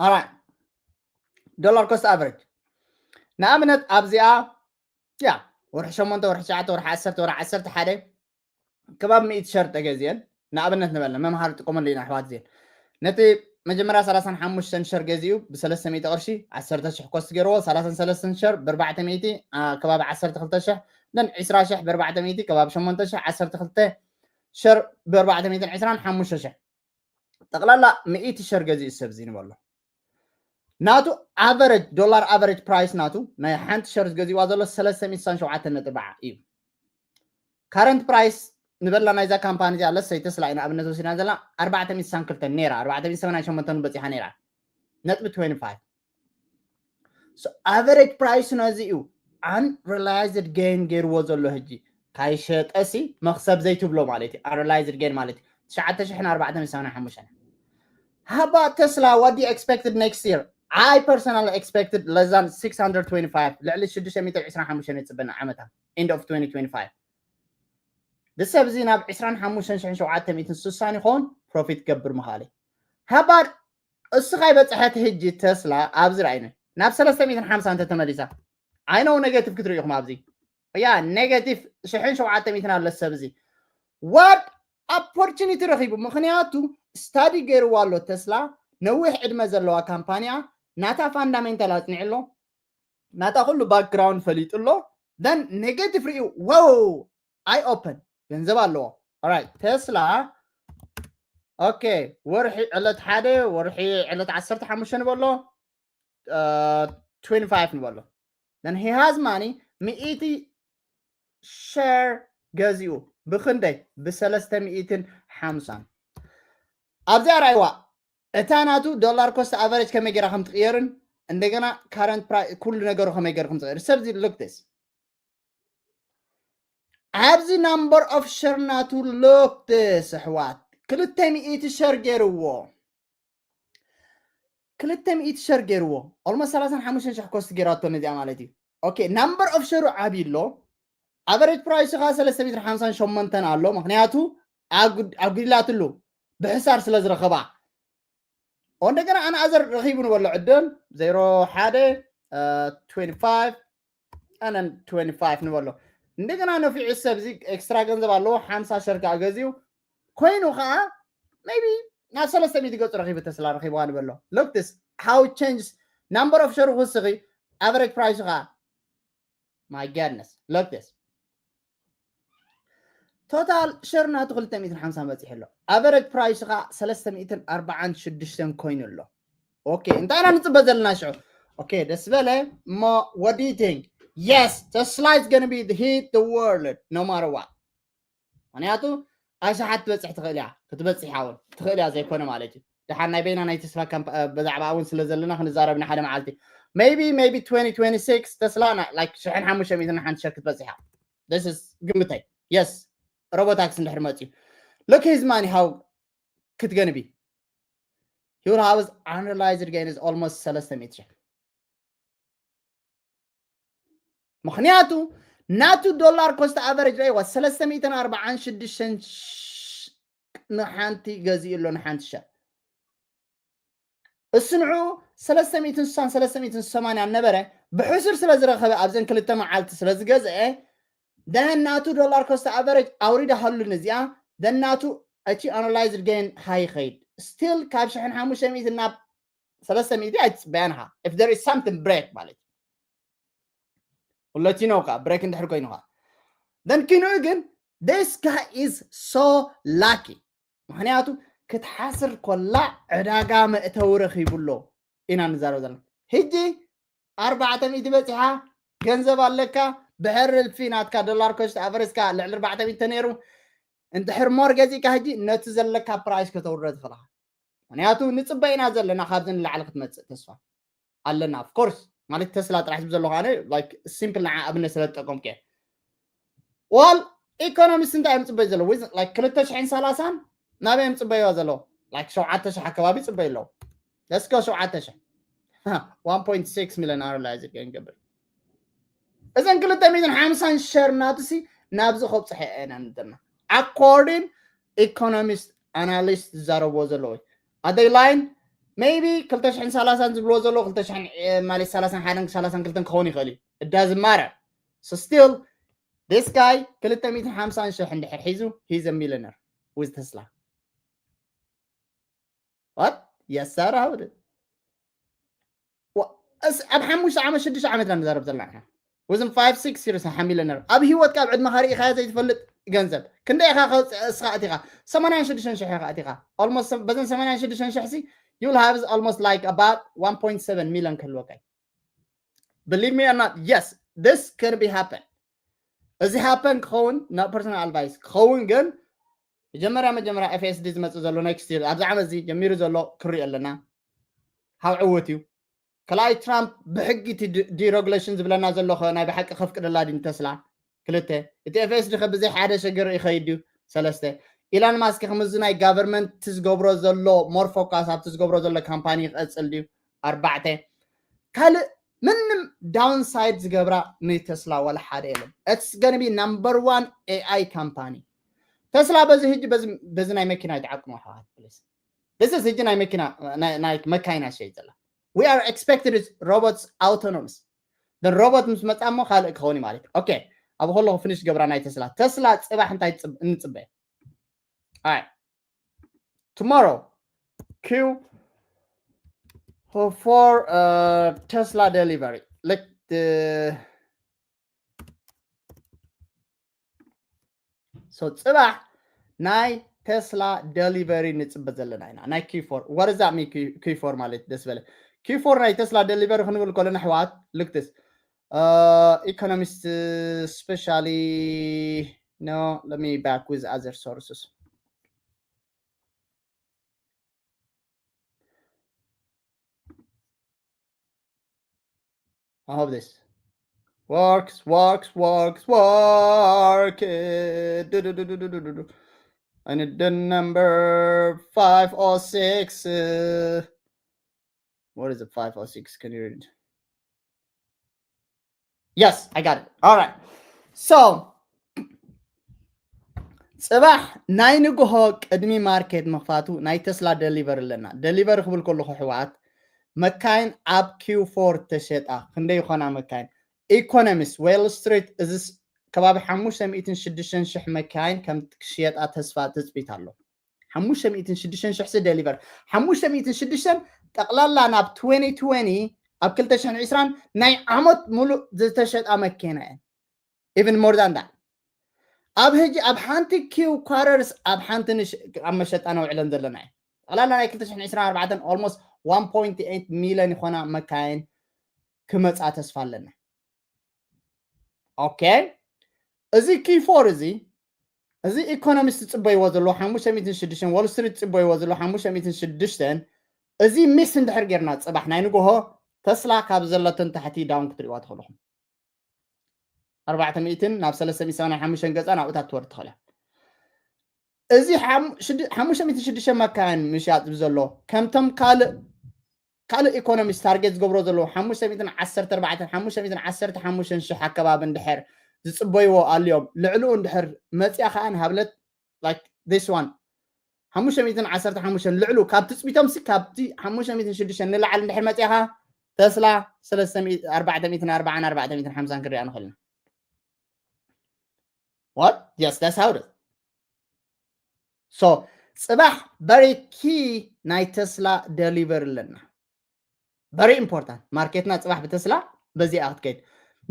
Alright. Dollar cost average ንኣብነት ኣብዚኣ ያ ወርሒ ሸሞንተ ወርሒ ትሽዓተ ወርሒ ዓሰርተ ወርሒ ዓሰርተ ሓደ ከባብ ሚእቲ ሸር ተገዚአን ንኣብነት ንበልና መምሃሪ ጥቀመሉ ኢና ኣሕዋት እዚአን ነቲ መጀመርያ ሰላሳን ሓሙሽተን ሸር ገዚኡ ብሰለስተ ሚእቲ ቅርሺ ዓሰርተ ሽሕ ኮስት ገይርዎ ሰላሳን ሰለስተን ሸር ብኣርባዕተ ሚእቲ ከባቢ ዓሰርተ ክልተ ሽሕ ነን ዕስራ ሽሕ ብኣርባዕተ ሚእቲ ከባቢ ሸሞንተ ሽሕ ዓሰርተ ክልተ ሸር ብኣርባዕተ ሚእትን ዕስራን ሓሙሽተ ሽሕ ጠቕላላ ሚእቲ ሸር ገዚኡ ሰብ እዚ ንበሎ ናቱ average dollar average price ናቱ ናይ ሓንቲ share ዝገዝእዋ ዘሎ ሰለስተ ሚእቲ ሰብዓተ ነጥቢ ኣርባዓ እዩ። Current price ንበላ ናይዛ ካምፓኒ እዚኣ ለሰይ ተስላ ኢና ኣብነት ወሲድና ዘለና ኣርባዕተ ሚእቲ ሰብዓን ክልተን ነይራ ኣርባዕተ ሚእቲ ሰብዓን ሸሞንተን በፂሓ ነይራ ነጥቢ twenty five. So average price ነዚ እዩ። Unrealized gain ገይርዎ ዘሎ ሕጂ ካይሸጠሲ መክሰብ ዘይትብሎ ማለት እዩ። Unrealized gain ማለት እዩ ትሽዓተ ሽሕን ኣርባዕተ ሚእቲ ሰብዓን ሓሙሽተን። How about Tesla? What do you expected next year? I personally expected less than six hundred twenty-five. ልዕሊ ሽዱሽተ ሚእቲ ዕስራን ሓሙሽተን ይፅበና ዓመታ end of twenty twenty-five። ብሰብ እዚ ናብ ዕስራን ሓሙሽተን ሽሕን ሸውዓተ ሚእትን ስሳን ይኸውን profit ገብር ምኻለ። How about እሱ ካይበፅሐት ህጂ ተስላ ኣብዚ ርኣይነ ናብ ሰለስተ ሚእትን ሓምሳን እንተተመሊሳ። I know negative ክትርእዩ ኢኹም ኣብዚ። ያ negative ሽሕን ሸውዓተ ሚእትን ኣሎ ሰብ እዚ። What opportunity ረኺቡ? ምኽንያቱ study ገይርዋ ኣሎ ተስላ። ነዊሕ ዕድመ ዘለዋ ካምፓኒያ ናታ fundamental ኣፅኒዑ ኣሎ። ናታ ኩሉ background ፈሊጡ ኣሎ። Then negative ርእዩ wow eye open ገንዘብ ኣለዎ። Alright ተስላ okay ወርሒ ዕለት ሓደ ወርሒ ዕለት ዓሰርተ ሓሙሽተ ንበሎ twenty-five ንበሎ። Then he has money ሚእቲ share ገዚኡ ብክንደይ? ብሰለስተ ሚእትን ሓምሳን። ኣብዚኣ ርኣይዋ እታ ናቱ dollar cost average ከመይ ገይራ ከም ትቕየርን እንደገና current price ኩሉ ነገሩ ከመይ ገይሩ ከም ትቕየር ሰብ እዚ look this ኣብዚ number of share ናቱ look this ኣሕዋት ክልተ ሚእቲ share ገይርዎ ክልተ ሚእቲ share ገይርዎ almost ሰላሳን ሓሙሽተን ሽሕ cost ገይራቶ ነዚኣ ማለት እዩ። Okay number of share ዓብዩ ኣሎ average price ከዓ ሰለስተ ሚእትን ሓምሳን ሸሞንተን ኣሎ ምክንያቱ ኣጉዲላትሉ ብሕሳር ስለ ዝረኸባ እንደገና ኣናኣዘር ረኺቡ ንበሎ ዕድል ዜሮ ሓደ twenty-five and then twenty-five ንበሎ እንደገና ነፊዑ ሰብ እዚ extra ገንዘብ ኣለዎ ሓምሳ share ከዓ ገዚኡ ኮይኑ ከዓ maybe ናብ ሰለስተ ሚእቲ ገፁ ረኺቡ ተስላ ረኺብዋ ንበሎ look this how changes number of share ክውስኺ average price ከዓ my goodness look this total share ናቱ ክልተ ሚእትን ሓምሳን በፂሑ ኣሎ average price ከዓ ሰለስተ ሚእትን ኣርባዓን ሽዱሽተን ኮይኑ ኣሎ okay እንታይ ኢና ንፅበ ዘለና ሽዑ okay ደስ በለ እሞ what do you think yes Tesla is gonna be the hit the world no matter what ምክንያቱ ኣሽሓት ትበፅሕ ትኽእል እያ ክትበፅሕ እውን ትኽእል እያ ዘይኮነ ማለት እዩ ደሓን ናይ በይና ናይ ተስላ ብዛዕባ እውን ስለ ዘለና ክንዛረብ ንሓደ መዓልቲ maybe maybe twenty twenty-six ተስላ like ሽሕን ሓሙሽተ ሚእትን ሓንቲ ሸር ክትበፅሕ እያ this is ግምተይ yes robotaxi እንድሕር መፅዩ look his money how ክትገንቢ he will have unrealized gain is almost ሰለስተ ሚእቲ ምኽንያቱ ናቱ dollar cost average ረይዋ ሰለስተ ሚእትን ኣርባዓን ሽዱሽተን ንሓንቲ ገዚኡ ኣሎ ንሓንቲ share እሱ ንዑ ሰለስተ ሚእትን ስሳን ሰለስተ ሚእትን ሰማንያን ነበረ ብሕሱር ስለ ዝረኸበ ኣብዘን ክልተ መዓልቲ ስለ ዝገዝአ then ናቱ dollar cost average ኣውሪዳ ሃሉ ነዚኣ then ናቱ እቲ unrealized gain high ይኸይድ still ካብ ሽሕን ሓሙሽተ ሚእትን ናብ ሰለስተ ሚእቲ ኣይትፅበያን ኢኻ if there is something break ማለት እዩ let you know ከዓ break እንድሕር ኮይኑ ከዓ then ኪንኡ ግን this guy is so lucky ምክንያቱ ክትሓስር ኮላ ዕዳጋ መእተዊ ረኺቡ ኣሎ ኢና ንዛረብ ዘለና ሕጂ ኣርባዕተ ሚእቲ በፂሓ ገንዘብ ኣለካ ብሕርልፊ ናትካ dollar cost average ካ ልዕሊ ኣርባዕተ ሚእቲ ተነይሩ እንድሕር more ገዚእካ ሕጂ ነቲ ዘለካ price ከተውርዶ ትኽእልኻ ምክንያቱ ንፅበ ኢና ዘለና ካብዚ ንላዕሊ ክትመፅእ ተስፋ ኣለና of course ማለት ተስላ ጥራሕ ዝብ ዘለኹ ኣነ like simple ንዓ ኣብነት ስለ ዝጠቀምኩ እየ well economist እንታይ እዮም ፅበይ ዘለዉ like ክልተ ሽሕን ሰላሳን ናበይ እዮም ፅበይዋ ዘለዉ like ሸውዓተ ሽሕ ኣከባቢ ፅበይ ኣለዉ let's go ሸውዓተ ሽሕ one point six million unrealized gain ገብር እዘን ክልተ ሚእትን ሓምሳን share ናቱሲ ናብዚ ከብፅሐ ኢና ንደና according economist analyst ዝዛረብዎ ዘለዉ ኣደይ line maybe ክልተ ሽሕን ሰላሳን ዝብልዎ ዘለዉ ክልተ ሽሕን ማለት ሰላሳን ሓደን ሰላሳን ክልተን ክኸውን ይኽእል እዩ it doesn't matter so still this guy ክልተ ሚእትን ሓምሳን ሽሕ እንድሕር ሒዙ he's a millionaire with Tesla what yes sir how did ኣብ ሓሙሽተ ዓመት ሽዱሽተ ዓመት ኢና ንዛረብ ዘለና within five six years ሓሚለ ነር ኣብ ህይወትካ ኣብ ዕድመኻ ርኢኻዮ ዘይትፈልጥ ገንዘብ ክንደይ ኢኻ እስኻ ኣቲኻ ሰማንያን ሽዱሽተን ሽሕ ኢኻ ኣቲኻ almost በዘን ሰማንያን ሽዱሽተን ሽሕ ሲ you will have almost like about one point seven million ክህልወካ እዩ። Believe me or not, yes, this can be happen። እዚ happen ክኸውን፣ not personal advice ክኸውን፣ ግን መጀመርያ መጀመርያ F S D ዝመጽእ ዘሎ next year፣ ኣብዚ ዓመት እዚ ጀሚሩ ዘሎ ክሪኦ ኣለና። ሃው ዕውት እዩ። ካልኣይ፣ ትራምፕ ብሕጊ እቲ ዲ-፣ deregulation ዝብለና ዘሎ ኸ ናይ ብሓቂ ከፍቅደላ ድዩ ንተስላ? ክልተ፣ እቲ F S D ኸ ብዘይ ሓደ ሽግር ይኸይድ ድዩ? ሰለስተ፣ ኢላን ማስክ ከምዚ ናይ ጋቨርንመንት ዝገብሮ ዘሎ፣ more focus ኣብቲ ዝገብሮ ዘሎ ካምፓኒ ይቐጽል ድዩ? ኣርባዕተ፣ ካልእ ምንም downside ዝገብራ ንተስላ ዋላ ሓደ የለን። It's gonna be number one A I company። ተስላ በዚ ሕጂ በዚ፣ በዚ ናይ መኪና ይትዓቅሙ ኣሕዋት፣ please። This is ሕጂ ናይ መኪና፣ ናይ፣ ናይ መካይና ሸይ ዘላ። We are expected robots autonomous። Then robot ምስ መጻ እሞ ካልእ ክኸውን እዩ ማለት እዩ። ኦኬ፣ ኣብ ከለኹ finish ገብራ ናይ ተስላ። ተስላ ጽባሕ እንታይ ጽብ-፣ እንጽበ? Alright። Tomorrow, Q for, uh, Tesla delivery. Like the, so ጽባሕ ናይ ተስላ delivery ንጽበ ዘለና ኢና። ናይ Q four። What does that mean, Q፣ Q four ማለት ደስ በለ? Q four ናይ ተስላ delivery ክንብል ከለና ኣሕዋት፣ look this. Uh, economists, uh, especially, no, let me back with other sources. I hope this works, works, works, work. Uh, do, do, do, do, do, do, do. I need the number five or six. Uh, what is it, five or six? Can you read? Yes, I got it. All right. So, ጽባሕ ናይ ንግሆ ቅድሚ ማርኬት ምኽፋቱ ናይ ተስላ delivery ኣለና። Delivery ክብል ከለኹ ኣሕዋት፣ መካይን ኣብ Q four ተሸጣ። ክንደይ ይኾና መካይን? Economist፣ Wall Street፣ እዚ ስ-፣ ከባቢ ሓሙሽተ ሚእትን ሽዱሽተን ሽሕ መካይን ከም ክሽየጣ ተስፋ ትጽቢት ኣሎ። ሓሙሽተ ሚእትን ሽዱሽተን ሽሕ ሲ deliver። ሓሙሽተ ሚእትን ሽዱሽተን ጠቕላላ ናብ twenty twenty፣ ኣብ ክልተ ሽሕን ዕስራን ናይ ዓመት ሙሉእ ዝተሸጣ መኪና እየን። Even more than that። ኣብ ሕጂ ኣብ ሓንቲ Q quarters ኣብ ሓንቲ ንሽ-፣ ኣብ መሸጣ ነውዕለን ዘለና እየን። ጠቕላላ ናይ ክልተ ሽሕን ዕስራን ኣርባዕተን almost one point eight million ይኾና መካይን ክመጻ ተስፋ ኣለና። ኦኬ፣ እዚ Q four እዚ፣ እዚ ኢኮኖሚስት ዝጽበይዎ ዘለዎ ሓሙሽተ ሚእትን ሽዱሽተን፣ Wall Street ዝጽበይዎ ዘለዎ ሓሙሽተ ሚእትን ሽዱሽተን፣ እዚ miss እንድሕር ጌርና፣ ጽባሕ ናይ ንግሆ ተስላ ካብ ዘለተን ታሕቲ down ክትሪእዋ ትኽእሉ ኢኹም። ኣርባዕተ ሚእትን ናብ ሰለስተ ሚእትን ሰማንያን ሓሙሽተን ገጻ ናብኡ እታ ትወርድ ትኽእል እያ። እዚ ሓሙ-፣ ሽዱ-፣ ሓሙሽተ ሚእትን ሽዱሽተ መካይን ምሻጥ ዘሎ፣ ከምቶም ካልእ፣ ካልእ ኢኮኖሚስት ታርጌት ዝገብሮ ዘለዉ ሓሙሽተ ሚእትን ዓሰርተ ኣርባዕተን ሓሙሽተ ሚእትን ዓሰርተ ሓሙሽተን ሽሕ ኣከባቢ እንድሕር ዝጽበይዎ ኣልዮም፣ ልዕሊኡ እንድሕር መጽያ ከኣ ንሃብለት፣ like this one፣ ሓሙሽተ ሚእትን ዓሰርተ ሓሙሽተን ልዕሉ ካብ ትጽቢቶም ሲ፣ ካብቲ ሓሙሽተ ሚእትን ሽዱሽተን ንላዕሊ እንድሕር መጽያ ከኣ፣ ተስላ ሰለስተ ሚእቲ፣ ኣርባዕተ ሚእትን ኣርባዓን ኣርባዕተ ሚእትን ሓምሳን ክንሪኣ ንኽእል ኢና። What? Yes, that's how it is። So፣ ጽባሕ very key ናይ ተስላ delivery ኣለና። Very important። ማርኬትና ጽባሕ ብተስላ በዚኣ ክትከይድ።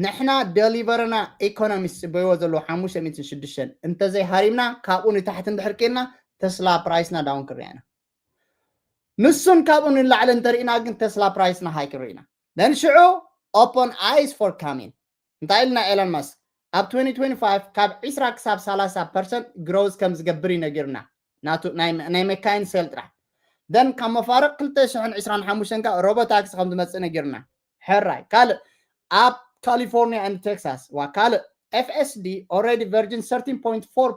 ንሕና deliveryና ኢኮኖሚስት ጽበይዎ ዘለዉ ሓሙሽተ ሚእትን ሽዱሽተን እንተዘይሃሪምና፣ ካብኡ ንታሕቲ እንድሕር ኬድና፣ ተስላ ፕራይስና down ክርኢና። ንሱን ካብኡ ንላዕሊ እንተርኢና ግን፣ ተስላ ፕራይስና high ክርኢና። Then ሽዑ open eyes for coming። እንታይ ኢልና ኤሎን ማስክ? ኣብ twenty twenty-five ካብ ዕስራ ክሳብ ሰላሳ percent growth ከም ዝገብር እዩ ነጊርና። ናቱ ናይ፣ ናይ መካይን ሴል ጥራሕ። Then ካብ መፋርቕ ክልተ ሽሕን ዕስራን ሓሙሽተን ከኣ ሮቦታክሲ ከም ዝመጽእ ነጊርና። ሕራይ። ካልእ ኣብ ካሊፎርኒያ and ቴክሳስ፣ ዋ ካልእ F S D already version thirteen point four፣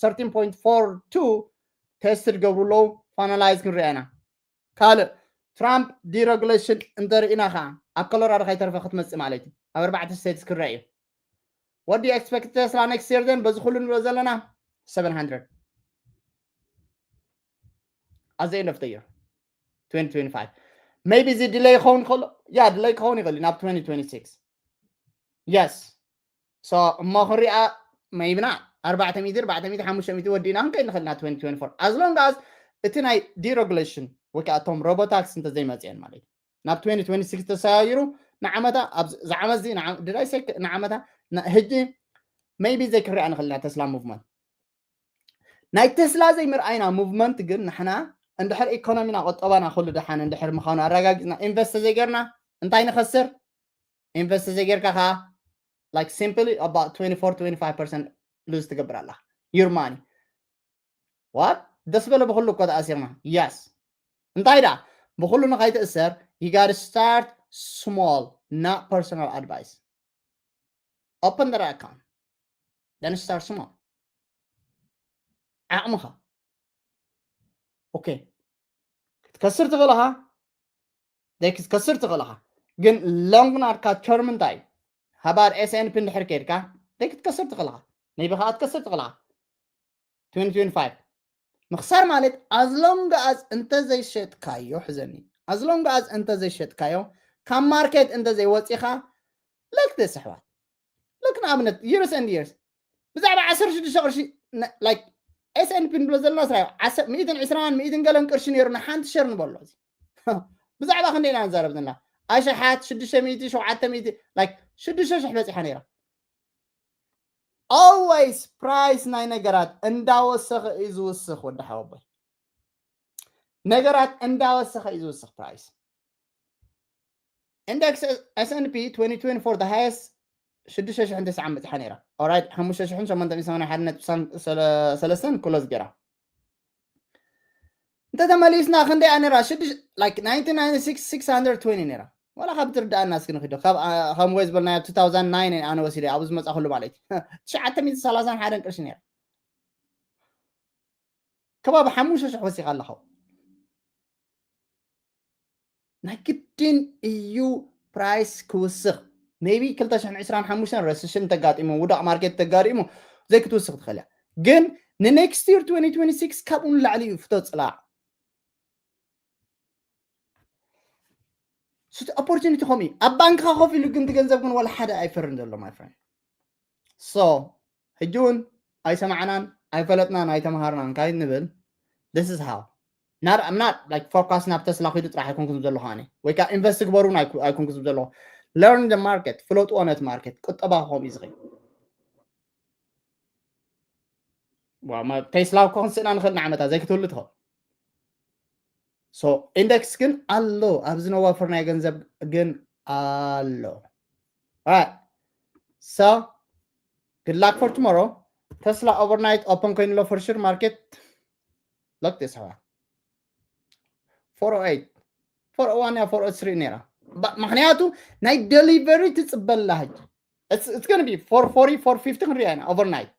thirteen point four two test ገብሩ ኣለዉ፣ finalize ክንሪኣ ኢና። ካልእ ትራምፕ deregulation እንተርኢና ከኣ ኣብ ኮሎራዶ ከይተርፈ ክትመጽእ ማለት እዩ። ኣብ ኣርባዕተ ስቴትስ ክረአ እዩ። What do you expect Tesla next year then? በዚ ኩሉ ንብሎ ዘለና seven hundred at the end of the year twenty twenty-five. Maybe እዚ delay ክኸውን ይኽእል፣ ያ፣ delay ክኸውን ይኽእል እዩ ናብ twenty twenty-six። Yes። So እሞ ክንሪኣ maybe ና ኣርባዕተ ሚእቲ፣ ኣርባዕተ ሚእቲ፣ ሓሙሽተ ሚእቲ ወዲእና ክንከይድ ንኽእል ኢና twenty twenty-four፣ as long as እቲ ናይ deregulation ወይ ከዓ እቶም ሮቦታክስ እንተዘይመፅአን ማለት እዩ። ናብ twenty twenty-six ተሰጋጊሩ ንዓመታ፣ ኣብዚ፣ እዚ ዓመት እዚ ንዓ-፣ did I say ንዓመታ? ና-፣ ሕጂ maybe ዘይክንሪኣ ንኽእል ኢና ተስላ movement። ናይ ተስላ ዘይምርኣይና movement ግን ንሕና እንድሕር ኢኮኖሚና ቁጠባና ኩሉ ደሓን እንድሕር ምዃኑ ኣረጋጊፅና ኢንቨስት ዘይገርና እንታይ ንኸስር? ኢንቨስት ዘይገርካ ከዓ like simply about twenty-four twenty-five percent lose ትገብር ኣለኻ your money። What? ደስ በለ ብኩሉ እኮ ተኣሲርና። Yes። እንታይ ደኣ ብኩሉ ንኸይትእሰር you gotta start small, not personal advice. Open the account, then start small. ዓቕምኻ okay ክትከስር ትኽእል ኢኻ። ደይ ክትከስር ትኽእል ኢኻ። ግን ሎንግ ናትካ ተርም እንታይ እዩ? ሃባር ኤስኤንፒ እንድሕር ከይድካ ደይ ክትከስር ትኽእል ኢኻ። maybe ከዓ ክትከስር ትኽእል ኢኻ። twenty twenty-five ምኽሳር ማለት as long as እንተ ዘይሸጥካዮ፣ ሕዘኒ፣ as long as እንተ ዘይሸጥካዮ፣ ካብ ማርኬት እንተ ዘይወፂኻ፣ like this ኣሕዋት፣ like ንኣብነት years and years ብዛዕባ ዓሰርተ ሽዱሽተ ቅርሺ like ኤስኤንፒ ንብሎ ዘለና ስራዮ ሚእትን ዕስራን ሚእትን ገለን ቅርሺ ነይሩ ንሓንቲ ሸር ንበሎ። እዚ ብዛዕባ ክንደይ ኢና ንዛረብ ዘለና? ኣሽሓት ሽዱሽተ ሚእቲ ሸውዓተ ሚእቲ like ሽዱሽተ ሽሕ በፂሓ ነይራ። Always ፕራይስ ናይ ነገራት እንዳወሰኸ እዩ ዝውስኽ። ወዲ ሓወቦይ፣ ነገራት እንዳወሰኸ እዩ ዝውስኽ ፕራይስ። Index S&P twenty twenty-four the highest ሽዱሽተ ሽሕን ተስዓን በፂሓ ነይራ። Alright፣ ሓሙሽተ ሽሕን ሸሞንተ ሚእትን ሰማንያን ሓደን ነጥቢ ሰለስተን ክሎዝ ገይራ። እንተተመሊስና ክንደይ እያ ነይራ? ሽዱሽተ like nineteen ninety-six six hundred twenty ነይራ። ዋላ ካብ ትርዳእና እስኪ ንኺዶ ካብ ከም ወይ ዝበልናዮ two thousand nine ኣነ ወሲደ ኣብኡ ዝመፃ ኩሉ ማለት እዩ ትሽዓተ ሚእቲ ሰላሳን ሓደን ቅርሺ ነይራ። ከባቢ ሓሙሽተ ሽሕ ወሲኻ ኣለኻ። ናይ ግድን እዩ ፕራይስ ክውስኽ። Maybe ክልተ ሽሕን ዕስራን ሓሙሽተን ረስሽን ተጋጢሙ ውዳቕ ማርኬት ተጋጢሙ ዘይክትውስኽ ትኽእል እያ። ግን ንኔክስት ይር twenty twenty-six ካብኡ ንላዕሊ እዩ ፍቶ ፅላዕ። ስቲ ኦፖርቹኒቲ ከምኡ እዩ። ኣብ ባንክኻ ኮፍ ኢሉ ግን እቲ ገንዘብ ግን ዋላ ሓደ ኣይፈርን ዘሎ my friend። So ሕጂ እውን ኣይሰማዕናን ኣይፈለጥናን ኣይተምሃርናን ካይ ንብል። This is how not I'm not like ፎካስ ናብ ተስላ ኪዱ ጥራሕ ኣይኮንኩ ዝብ ዘለኹ ኣነ ወይ ከዓ ኢንቨስት ግበሩ ኣይኮንኩ ዝብ ዘለኹ። Learn the market፣ ፍለጥዎ ነቲ ማርኬት። ቁጠባ ክኾም እዩ ዝኽእል። ቴስላ እኮ ክንስእና ንኽእል ንዓመታ ዘይክትህሉ ትኽእል። So ኢንደክስ ግን ኣሎ፣ ኣብዚ ነዋፈርናዮ ገንዘብ ግን ኣሎ። So good luck for tomorrow። ተስላ ኦቨርናይት ኦፐን ኮይኑሎ for sure ማርኬት። Look this ኣሕዋት፣ four oh eight፣ four oh one እያ፣ four oh three ነይራ። ምክንያቱ ናይ ደሊቨሪ ትፅበላ ሕጂ። It's gonna be four forty, four fifty ክንሪኣ ኢና ኦቨርናይት።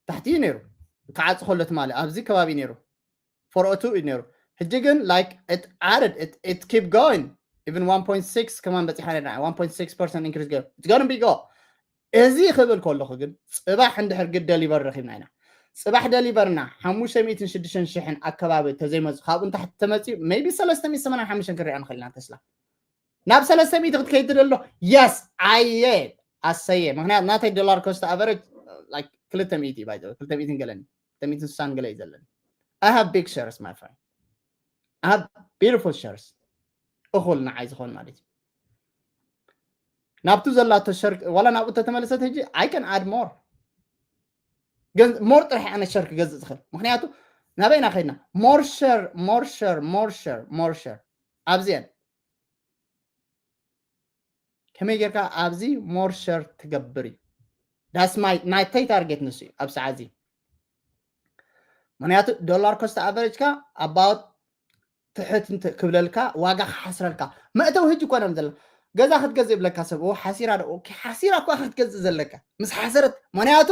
ታሕቲ እዩ ነይሩ፣ ክዓፅ ከሎ ትማሊ ኣብዚ ከባቢ ነይሩ፣ four oh two እዩ ነይሩ። ሕጂ ግን like it added, it keep going, even one point six ከማን በፂሓ ነርና። One point six percent increase ገይሩ። It's gonna be go። እዚ ክብል ከለኹ ግን ፅባሕ እንድሕር ግድ ደሊቨር ረኺብና ኢና። ፅባሕ ደሊቨርና ሓሙሽተ ሚእትን ሽዱሽተ ሽሕን ኣከባቢ ተዘይመፁ፣ ካብኡ ንታሕቲ ተመፅኡ maybe ሰለስተ ሚእቲ ሰማንያን ሓሙሽተን ክንሪኣ ንኽእል ኢና። ተስላ ናብ ሰለስተ ሚእቲ ክትከይድ ትደሎ? Yes ኣየ ኣሰየ። ምክንያቱ ናተይ ዶላር ኮስት ኣቨሬጅ ክልተ ሚእቲ እዩ፣ ክልተ ሚእትን ገለን፣ ክልተ ሚእትን ስሳን ገለ እዩ ዘለኒ። I have big shares my friend, I have beautiful shares፣ እኹል ንዓይ ዝኾን ማለት እዩ። ናብቱ ዘላቶ ሸር ዋላ ናብኡ ተተመለሰት ሕጂ I can add more። ሞር ጥራሕ ኣነ ሸር ክገዝእ ዝኽእል፣ ምክንያቱ ናበይና ከይድና? More share, more share, more share, more share። ኣብዚአን ከመይ ጌርካ ኣብዚ more share ትገብር እዩ። That's my ናተይ ታርጌት ንሱ እዩ ኣብ ሰዓት እዚ። ምክንያቱ ዶላር ኮስት ኣቨሬጅካ about ትሕት ክብለልካ፣ ዋጋ ክሓስረልካ። መእተዊ ሕጂ እኮ ዮም ዘለ። ገዛ ክትገዝእ ይብለካ ሰብ፣ ሓሲራ ዶ? ሓሲራ እኳ ክትገዝእ ዘለካ ምስ ሓሰረት። ምክንያቱ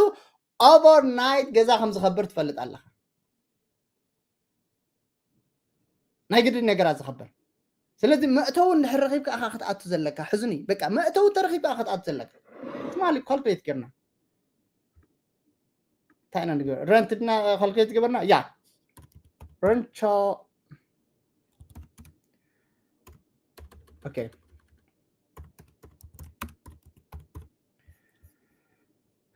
ኦቨርናይት ገዛ ከም ዝኸብር ትፈልጥ ኣለኻ። ናይ ግድን ነገራት ዝኸብር። ስለዚ መእተዊ እንድሕር ረኺብካ ኢኻ ክትኣቱ ዘለካ። ሕዝኒ በቃ መእተዊ ተረኺብካ ኢኻ ክትኣቱ ዘለካ። ትማሊ ካልኩሌት ጌርና እንታይ ኢና ንግበር? ረንት ድና ካልኩሌት ገበርና። ያ ረንት ቻ okay.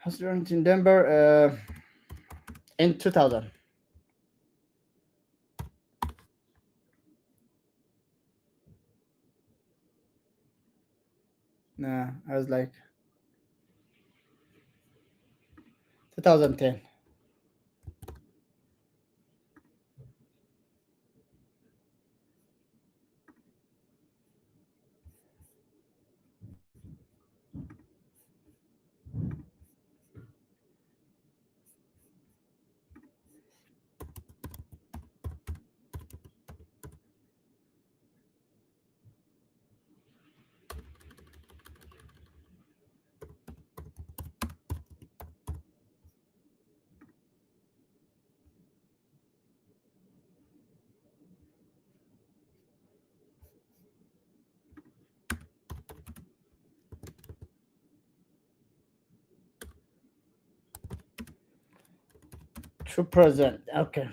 House rent in Denver uh, in two thousand. Nah, I was like two thousand ten. Two percent. Okay.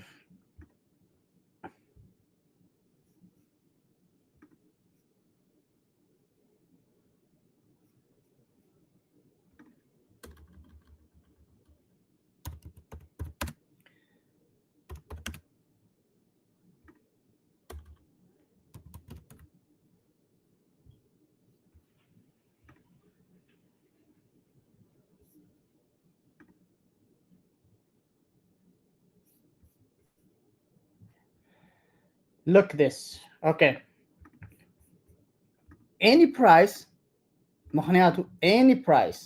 Look this. Okay. Any price, ምኽንያቱ any price.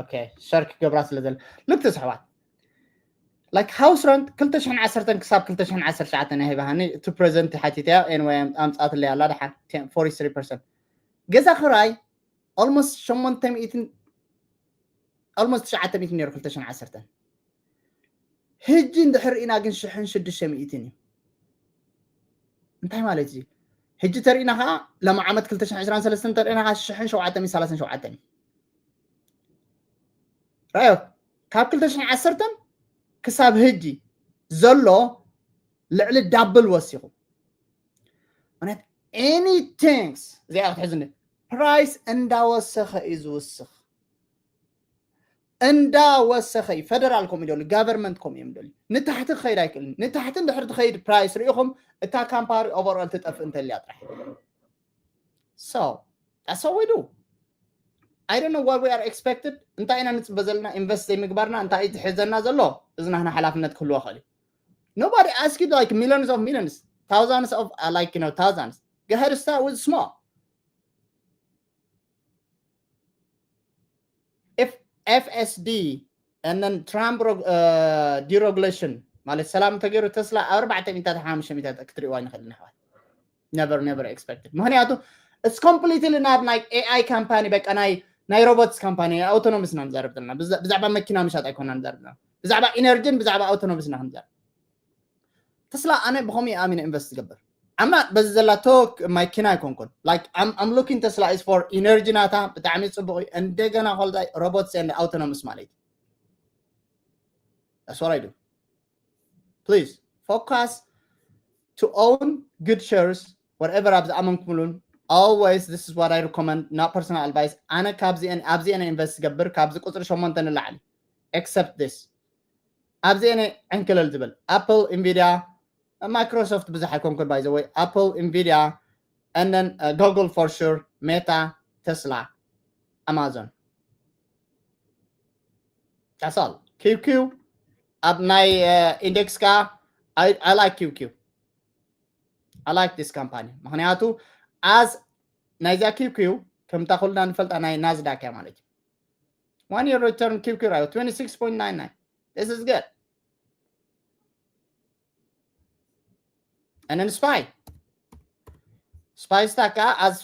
Okay, ሸር ክገብራ ስለ ዘለ። Look this ኣሕዋት። Like house rent ክልተ ሽሕን ዓሰርተን ክሳብ ክልተ ሽሕን ዓሰርተ ትሽዓተን እያ ሂባሃኒ። To present ሓቲተያ። Anyway ኣምጻትለይ ኣላ ደሓን forty-three percent። ገዛ ክራይ almost ሸሞንተ ሚእትን almost ትሽዓተ ሚእትን ነይሩ ክልተ ሽሕን ዓሰርተን። ሕጂ እንድሕር ኢና ግን ሽሕን ሽዱሽተ ሚእትን እዩ። እንታይ ማለት እዩ? ሕጂ ተሪእና ከዓ ሎም ዓመት ክልተ ሽሕን ዕስራን ሰለስተን ተሪእና ከዓ ሽሕን ሸውዓተ ሚእትን ሰላሳን ሸውዓተን እዩ። ራዮ ካብ ክልተ ሽሕን ዓሰርተን ክሳብ ሕጂ ዘሎ ልዕሊ ዳብል ወሲኹ። ማለት any things እዚኣ ክትሕዝኒ ፕራይስ እንዳወሰኸ እዩ ዝውስኽ። እንዳወሰኸ እዩ። ፈደራል ከምኡ ይደሉ፣ ጋቨርንመንት ከምኡ እዮም ደሉ። ንታሕቲ ክኸይድ ኣይክእልን። ንታሕቲ እንድሕር ትኸይድ ፕራይስ ርኢኹም እታ ካምፓኒ ኦቨርኦል ትጠፍእ እንተልያ ጥራሕ። So that's what we do. I don't know what we are expected. እንታይ ኢና ንፅበ ዘለና? ኢንቨስት ዘይምግባርና እንታይ እዩ ዝሕዘና ዘሎ? እዚ ናህና ሓላፍነት ክህልዎ ይኽእል እዩ። Nobody ask you like millions of millions, thousands of uh, like you know thousands. Go ahead and start with small. If F S D and then Trump uh, deregulation ማለት ሰላም ተገይሩ ተስላ ኣብ ኣርባዕተ ሚእታት ሓሙሽተ ሚእታት ክትሪእዋ ንኽእል ንሕዋት። Never never expected። ምኽንያቱ it's completely ናብ ናይ A I ካምፓኒ በቃ ናይ ናይ ሮቦትስ ካምፓኒ ኣውቶኖሚስ ኢና ንዛረብ ዘለና። ብዛዕባ መኪና ምሻጥ ኣይኮና ንዛረብ ዘለና። ብዛዕባ ኢነርጂን ብዛዕባ ኣውቶኖሚስ ኢና ክንዛረብ። ተስላ ኣነ ብኸምኡ ኣሚነ ኢንቨስት ዝገብር ኣምና በዚ ዘላቶ ማኪና ኣይኮንኩን። Like I'm looking Tesla is for energy ናታ ብጣዕሚ ፅቡቅ እዩ። እንደገና ኮልታይ robots and autonomous ማለት እዩ። That's what I do. Please focus to own good shares whatever ኣብ ዝኣመንኩምሉን. Always this is what I recommend, not personal advice. ኣነ ካብዚአን ኣብዚአን ኢንቨስት ዝገብር ካብዚ ቁፅሪ ሸሞንተ ንላዕሊ except this ኣብዚአን ዕንክልል ዝብል ኣፕል፣ ኢንቪድያ፣ ማይክሮሶፍት ብዙሕ ኣይኮንኩን by the way። ኣፕል፣ ኢንቪድያ and then uh, Google for sure, Meta, Tesla, Amazon. That's all. Q Q ኣብ ናይ ኢንዴክስ ከ I, I like Q Q. I like this company ምኽንያቱ as ናይዛ Q Q ከምታ ኩልና ንፈልጣ ናይ ናዝዳክ እያ ማለት እዩ። One year return Q Q ራዮ twenty six point nine nine. This is good. And then spy spy stock ከኣ as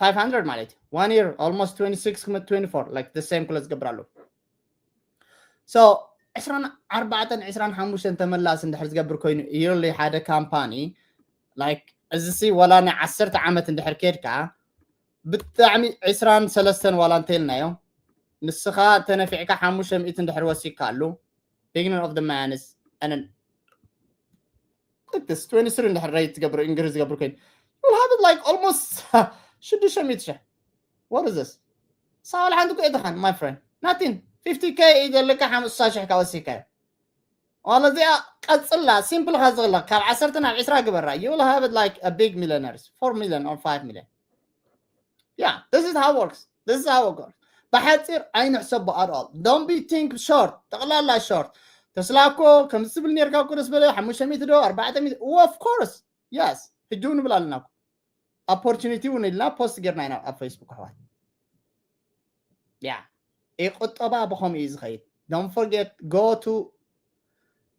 five hundred ማለት እዩ። One year almost twenty six twenty four like the same ክሎ ዝገብር ኣሎ። So ዕስራን ኣርባዕተን ዕስራን ሓሙሽተን ተመላሲ እንድሕር ዝገብር ኮይኑ yearly ሓደ ካምፓኒ like እዚ ሲ ወላ ናይ ዓሰርተ ዓመት እንድሕር ከድካ ብጣዕሚ ዕስራን ሰለስተን ዋላ እንተልናዮ ንስኻ ተነፊዕካ ሓሙሽተ ሚእቲ እንድሕር ወሲካ ኣሉ beginning of the madness and then look this twenty three እንድሕር rate ትገብር increase ትገብር ኮይኑ you will have it like almost ሽዱሽተ ሚእቲ ሽሕ. What is this? ሳዋል ሓንቲ እኮ እየ ተኻን my friend nothing fifty K እዩ ዘለካ ሓምሳ ሽሕ ካብ ወሲካዮ ዋላ እዚኣ ቀጽላ simple ኻ ዝኽላ ካብ ዓሰርተ ናብ ዕስራ ግበራ you will have it like a big millionaires four million or five million. Yeah, this is how it works. This is how it works. ብሓፂር ኣይንሕሰቦ at all. Don't be think short. ጠቕላላ short. ተስላ እኮ ከምዚ ትብል ነርካ እኮ ደስ በለ ሓሙሽተ ሚእቲ ዶ ኣርባዕተ ሚእቲ of course yes. ሕጂ እውን ንብል ኣለና እኮ opportunity እውን ኢልና ፖስት ጌርና ኢና ኣብ ፌስቡክ ኣሕዋት። Yeah. ቁጠባ ብኸምኡ እዩ ዝኸይድ። Don't forget go to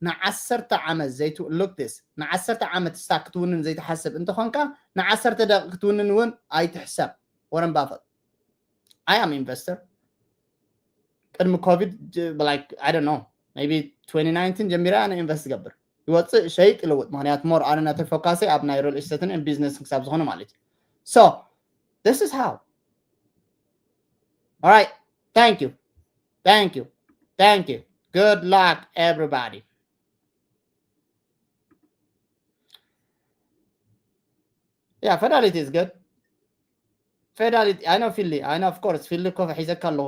ንዓሰርተ ዓመት ዘይት look this ንዓሰርተ ዓመት ስታክ ክትውንን ዘይትሓስብ እንተኾንካ ንዓሰርተ ደቂ ክትውንን እውን ኣይትሕሰብ። Warren Buffett. I am investor. ቅድሚ ኮቪድ like I don't know maybe twenty nineteen ጀሚረ ኣነ ኢንቨስት ዝገብር ይወፅእ ሸይጥ ይልውጥ ምክንያቱ more ኣነ ናተይ ፎካሰይ ኣብ ናይ real estate ን business ክሳብ ዝኾነ ማለት እዩ. So this is how. All right. Thank you. Thank you. Thank you. Good luck, everybody. Yeah, Fidelity is good. Fidelity, I know Philly. I know, of course. Philly ኮፈ ሒዘካ ኣለኹ።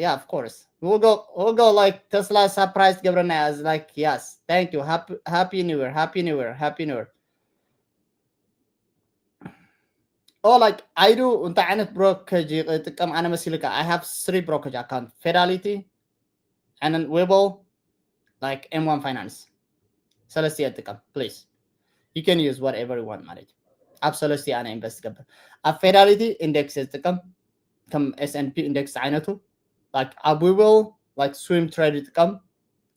Yeah, of course. We'll go, we'll go like Tesla surprise ትገብረና እያ። Like, yes, thank you. Happy, happy new year. Happy new year. Happy new year. Oh, like, I do እንታይ ዓይነት brokerage ይጥቀም ኣነ መሲልካ? I have three brokerage account. Fidelity, and then Webull, like M one Finance. ሰለስተ ይጥቀም። Please, you can use whatever you want ማለት እዩ። ኣብ ሰለስተ ኣነ invest ገብር። ኣብ Fidelity index ይጥቀም፣ ከም S and P index ዓይነቱ። Like ኣብ Webull, like swing trade ይጥቀም።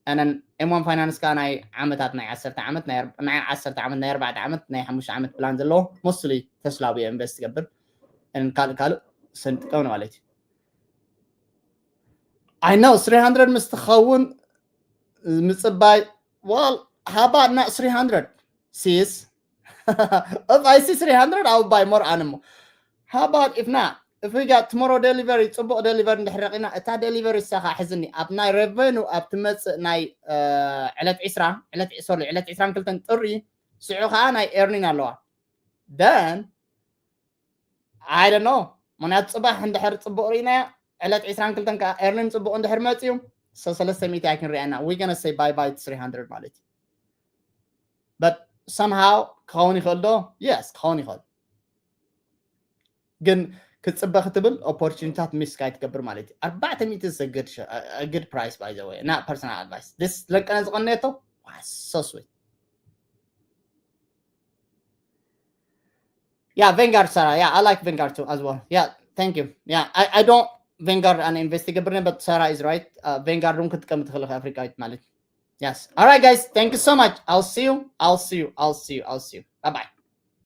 And then M one Finance ከኣ ናይ ዓመታት፣ ናይ ዓሰርተ ዓመት፣ ናይ ኣር- ናይ ዓሰርተ ዓመት፣ ናይ ኣርባዕተ ዓመት፣ ናይ ሓሙሽተ ዓመት plan ዘለዎ mostly Tesla ብ invest ገብር። And ካልእ ካልእ ሰንጥቀም ማለት እዩ። I know three hundred ምስ ትኸውን ምጽባይ። Well, how about not three hundred, sis? If I see three hundred, I will buy more animal. How about if not? If we got tomorrow delivery, ጽቡቕ delivery እንድሕር ረኺብና፣ እታ delivery ንሳ ኸኣ ሕዝኒ ኣብ ናይ revenue ኣብ ትመጽእ ናይ ዕለት ዕስራ፣ ዕለት፣ sorry፣ ዕለት ዕስራን ክልተን ጥሪ፣ ሽዑ ኸኣ ናይ earning ኣለዋ። Then I don't know። ምክንያቱ ጽባሕ እንድሕር ጽቡቕ ርኢናያ፣ ዕለት ዕስራን ክልተን ከኣ earning ጽቡቕ እንድሕር መጽዩ፣ so ሰለስተ ሚእቲ ኣይክንሪኣና። We gonna say bye bye to three hundred ማለት እዩ። But somehow ክኸውን ይኽእል ዶ? Yes፣ ክኸውን ይኽእል። ግን ክትጽበ ክትብል opportunity ታት miss ካይትገብር ማለት እዩ። ኣርባዕተ ሚእቲ is a good sh- a- a good price, by the way. Not personal advice. This ለቀነ ዝቐነየቶ was so sweet. Yeah, Vanguard, Sarah. Yeah, I like Vanguard too as well. Yeah, thank you. Yeah, I, I don't Vanguard ኣነ invest ይገብር፣ but Sarah is right. Vanguard እውን ክትጥቀም ትኽእል ኢኻ ኣፍሪካዊት ማለት። Yes. All right, guys. Thank you so much. I'll see you. I'll see you. I'll see you. I'll see you. Bye bye.